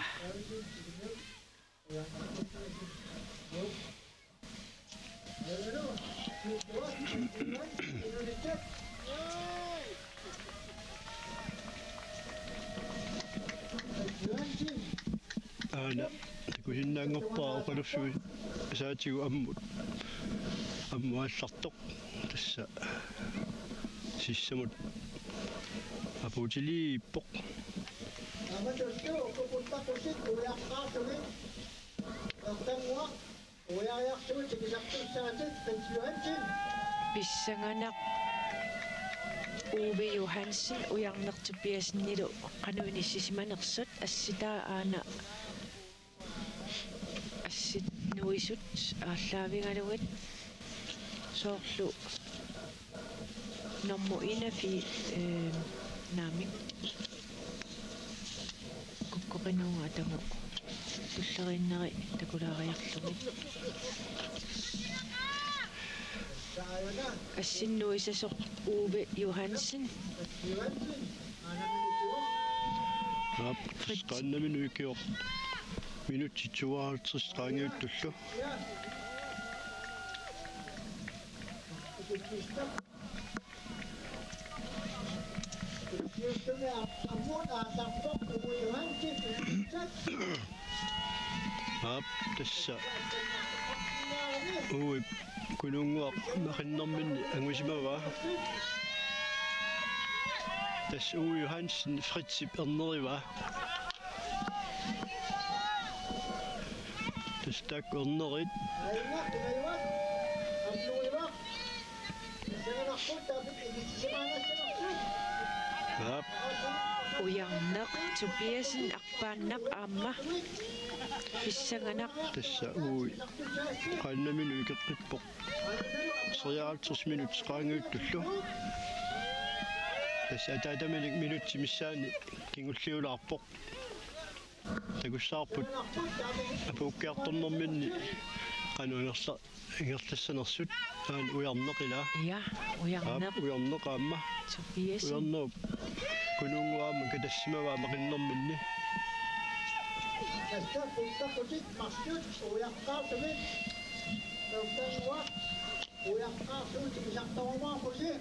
Aana takusinnaanngorpara oqaluffik saatigut ammut. Ammut aallartoq tassa sissamut Apuutiliippoq. Amatullu uku puttaqusit ujaqqaartumik. Ertanguaq ujariartumik tikisartussaatit Hans Johansen. Pissanganaq Uwe Johansen Ujarneq Tobiassenilu qanoq inissisimanersut assitaa aana assit nuisut aallaavigalugit soorlu normu en af fi-, øh, naamik. Kukkoqinuuga atagu tulleriinneri takulaariarlugit. Assinnuisasoq Uwe Johansen. Aap, qaannamut ukioq. Minutsit tooghalvtreds qaangiuttullu. Aap, tassa Uwe Kununnguaq maqinnerminni angusimavaa. Tassa Uwe Johansen Fritzip ernerivaa. Tassa taakku ernerit. Aap. Ujarneq Tobiassen arpaannaq aamma. Pissanganaq. Tassa Uwe qaannamut ukeqqippoq. Treoghalvtreds minutsit qaangiuttullu. Tassa ataataminik minutsit missaanni kingulliulaarpoq. Takussavarput apuukkiartornerminni qanoq ingerla-, ingerlassanersut. Aana Ujarneq ilaa. Ja, Ujarneq. Aap, Ujarneq aamma. Tobiassen. Ujarnerup Kununnguaq aamma katassimavaa maqinnerminni. Tassa puttaqusit marsut ujaqqaartumik. Ertanguaq ujaqqaartumik tikisartarumaarpusi.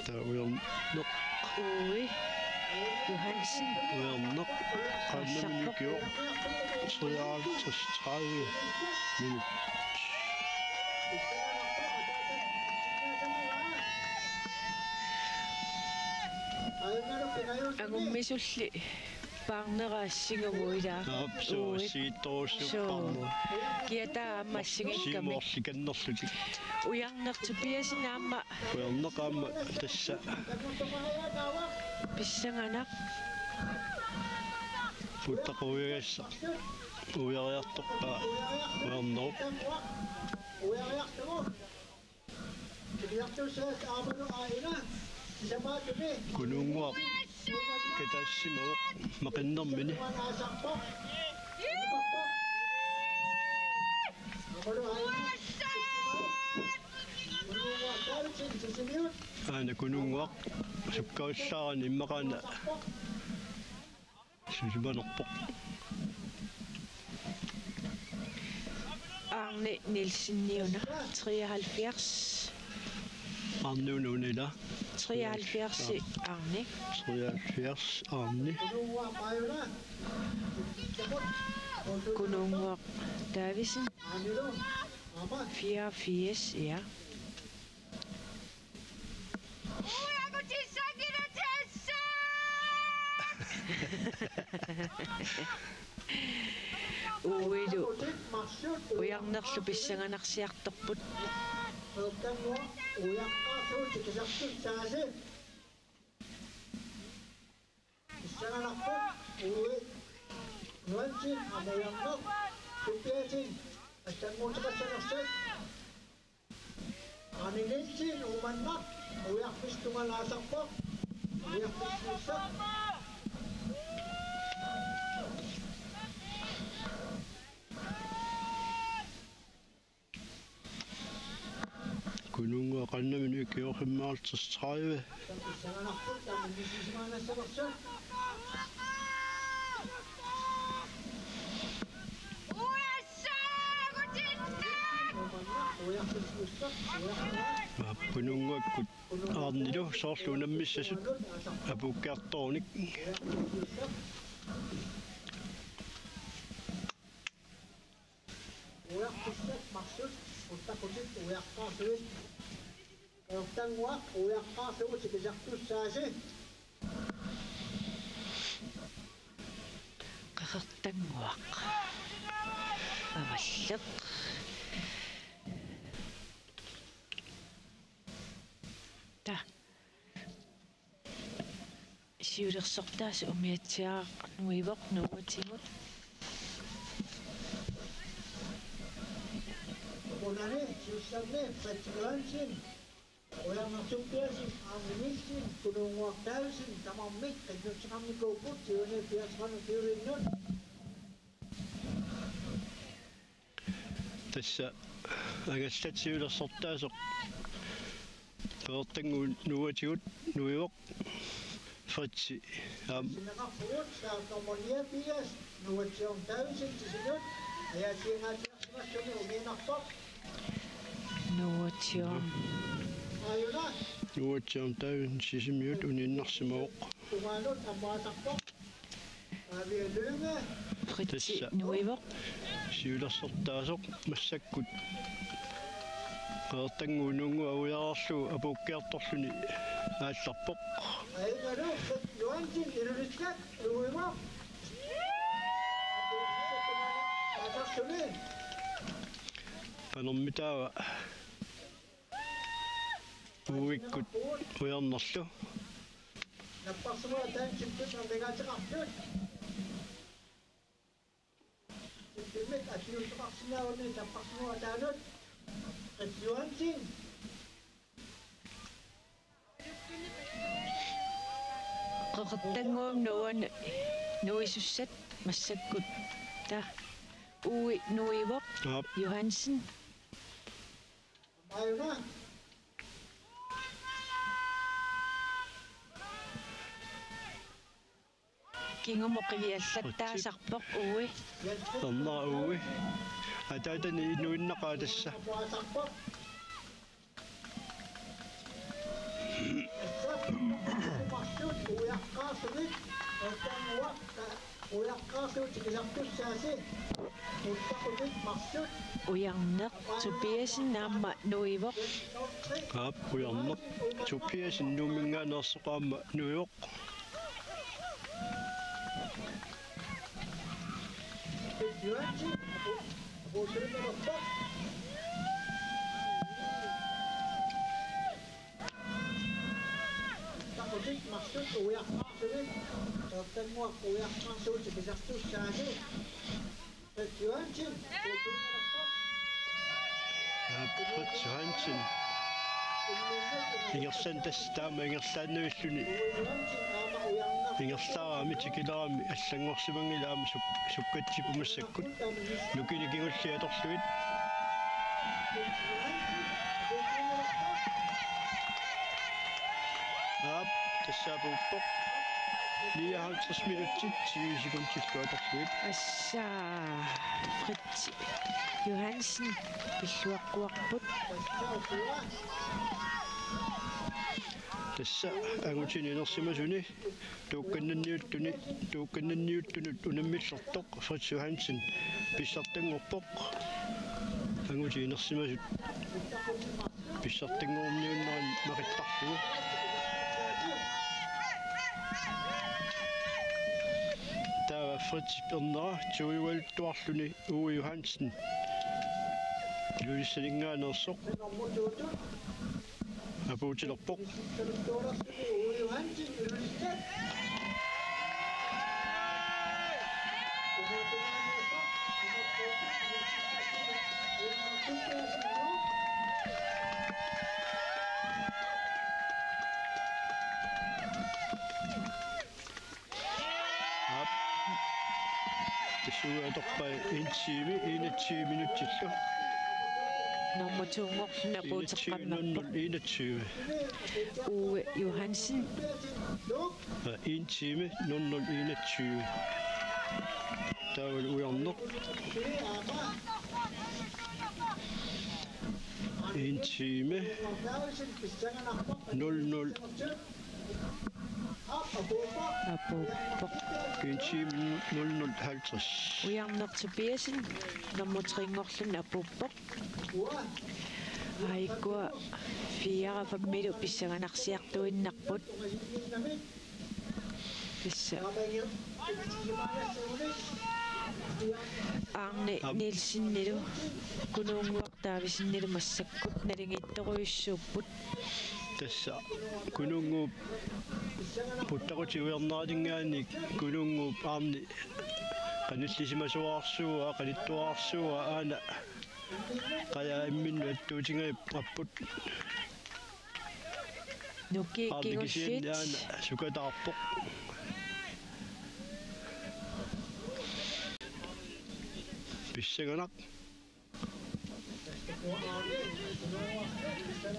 Taava Ujarneq. Uwe Johansen. Ujarneq. Qaannamut ukioq. Treoghalvtreds tredive minut. Angummisulli paarnera assigugu ilaa. Aap, suu, Uwe. Assigiittorujussuuvoq. Suu. Paarnera. Kiataa aamma assigiikkami. Siumuorlikannerlutik. Ujarneq Tobiassen aamma. Ujarneq aamma tassa. Pissanganaq. Puttaquvigassaq. Ujariartorpaa Ujarnerup. Kununnguaq katassimavoq maqinnermini. Aana Kununnguaq sukkavallaarani immaqaana. Susumanerpoq. Arne Nielsen niuna, treoghalvfjerds. Arne una unila. Treoghalvfjerds Arne. Treoghalvfjerds Arne. Kununnguaq Davidsen. Fireogfirs, ja. Uilu Ujarnerlu pissanganarsiartorput. Pissanganarpoq Uwe Johansen aamma Ujarneq Tobiassen assannguuteqassanersoq. Arne Nielsen Uummannaq ujarpissuttungalu aasarpoq. Ujarpissuttussaq. Kununnguaq qaannamut ukioq femoghalvtreds tredive. Aap, Kununnguakkut Arnilu soorlu unammissasut apuukkiartorunik. Uttaqutit ujaqqaarsuit. Qeqertannguaq ujaqqaarsuit tikisartussaasi. Qeqertannguaq. Avalleq. Ta. Siulersortaasoq umiatsiaq nuivoq nuuatigut. Unani siussanni Fritz Johansen, Ujarneq Tobiassen, Arne Nielsen, Kunuunnguaq Davidsen, tamarmik qinnuteqarnikuupput tyveni fireogtredive tyveinnut. Tassa angallat siulersortaasoq Qeqertannguaq nuuatigut nuivoq Fritzi. Aam. Sinneqarpugut saap nummer niogfirs, Noah John Davidsen, tisinut ajaasiingaatilersimassuni uniinnarpoq. Noah John. Aajuna. Noah John Davidsen Sisimiut uniinnarsimavoq. Tungaanut ammaasarpoq. Fritzi. Tassa nuivoq. Siulersortaasoq massakkut Qeqertannguup nuunnguaq ujararlugu apuukkiartorluni aallarpoq. Ainalu Fritz Johansen Ilulissat nuivoq. Aatarsumi. Panermitaava. Uikkut ujarnerlu. Napparsimut ataanut sippimmik amigaateqartut. Sippimmik akiuuteqarsinnaaguni napparsimut ataanut. Fritz Johansen. Qeqertannguup nuuani nuisussat massakkut. Ta. Uui nuivoq. Aap. Johansen. Aajuna. Kingumut qiviallattaasarpoq Uui. Ernera Uui. Ataatani inuinnaqaaq tassa. Ujarneq Tobiassen aamma nuivoq. Aap, Ujarneq Tobiassen Nuumminngaanneersoq aamma nuivoq. Taqutit marsut ujarpaarsuit, Qeqertannguaq ujarpaarsuit tikisartussaasi. Fritz Johansen. Aap, Fritz Johansen. Ingerlaannaq tassa taama ingerlaannavilluni. Ingerlaarami tikilerami allanngorsimanngilaq aamma suk-, sukkatsippoq massakkut. Nukinnik kingulliit atorlugit. Aap, tassa apuuppoq. Nioghalvtreds minutsit, ti sekundillu atorlugit. Assa, Fritz Johansen pilluaqquarput. Tassa angutini inersimasuni tuukkannanniuttuni, tuukkannanniuttunut unammillertoq Fritz Johansen pissartanngorpoq. Angutit inersimasut pissartanngorniunneranni maqittarlugu. Taava Fritz ernera tuiualuttuarluni Uwe Johansen Ilulissaninngaanneersoq apuutilerpoq. Aap. Tassa uagut atorpai en time enogtyve minutsillu. Nummer to-nngorluni apuuteqqammerpoq. Enogtyve nul nul enogtyve. Uwe Johansen. Aa, en time nul nul enogtyve. Taavalu Ujarneq. En time nul nul Apuuppoq. En time nul nul halvtreds. Ujarneq Tobiassen, nummer tre-nngorluni apuuppoq. Aajuku fire femmilu pissanganarsiartuinnarput. Tassa. Arne Nielsenilu Kunuunnguaq Daavisenilu massakkut naligiittorujussuupput. Tassa Kunuunnguup puttaqutip ujarneralinngaanniit Kunuunnguup Arne qanillisimasuarsuua, qanittuarsuua aana qajaq imminnut attuutigaarput. Nukiit Arne kisianni kingulliit aana sukataarpoq. Pissanganaq.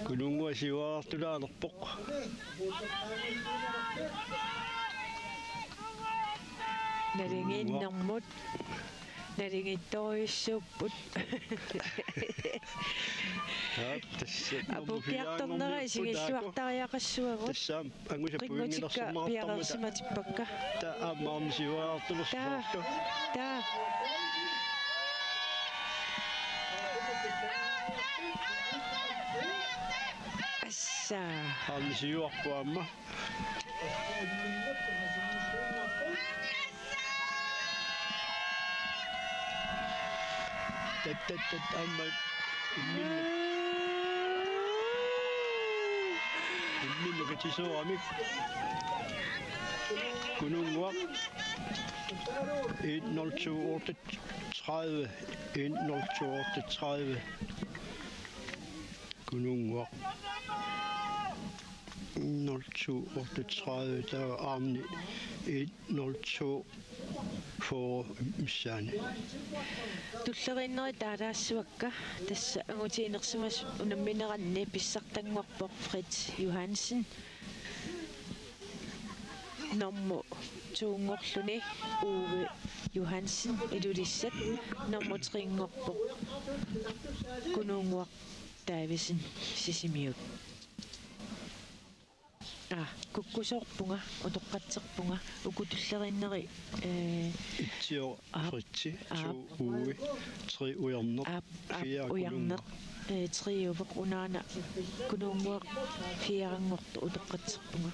Kunuunnguaq siuariartulaalerpoq. Naligiinnermut. Naligiittorujussuupput. Aap, tassa. Apuukkiartornera isigilluartariaqassuagut. Tassa. Angusa Qingutikka puingilersorneqartarmata piareersimatippakka. Taava aamma Arne siuariartulersoq. Taava. Taava. Assa. Arne siuarpoq aamma. Tat, tat, tat, aamma imminnut. Imminnut katisooramik. Kunuunnguaq. En nul to otteogtredive. En nul to otteogtredive. Kunuunnguaq. Nul to otteogtredive, taava Arne en nul to fyrre missaani. Tulleriinneri taalaassavakka, tassa angutiinersimasut unammineranni pissartanngorpoq Fritz Johansen. Nummer to-nngorluni Ove Johansen Ilulissat, nummer tre-nngorpoq Kunuunnguaq Davidsen Sisimiut. Aa, kukkusoorpunga, utoqqatserpunga, uku tulleriinneri, ee, Itsioq aap, Fritzi, aap, to Ove, tre Ujarneq, aap, aap, fire Ujarneq, Kunuunnguaq. Ee, tre-uvoq unaana Kunuunnguaq fire-nngortoq utoqqatserpunga.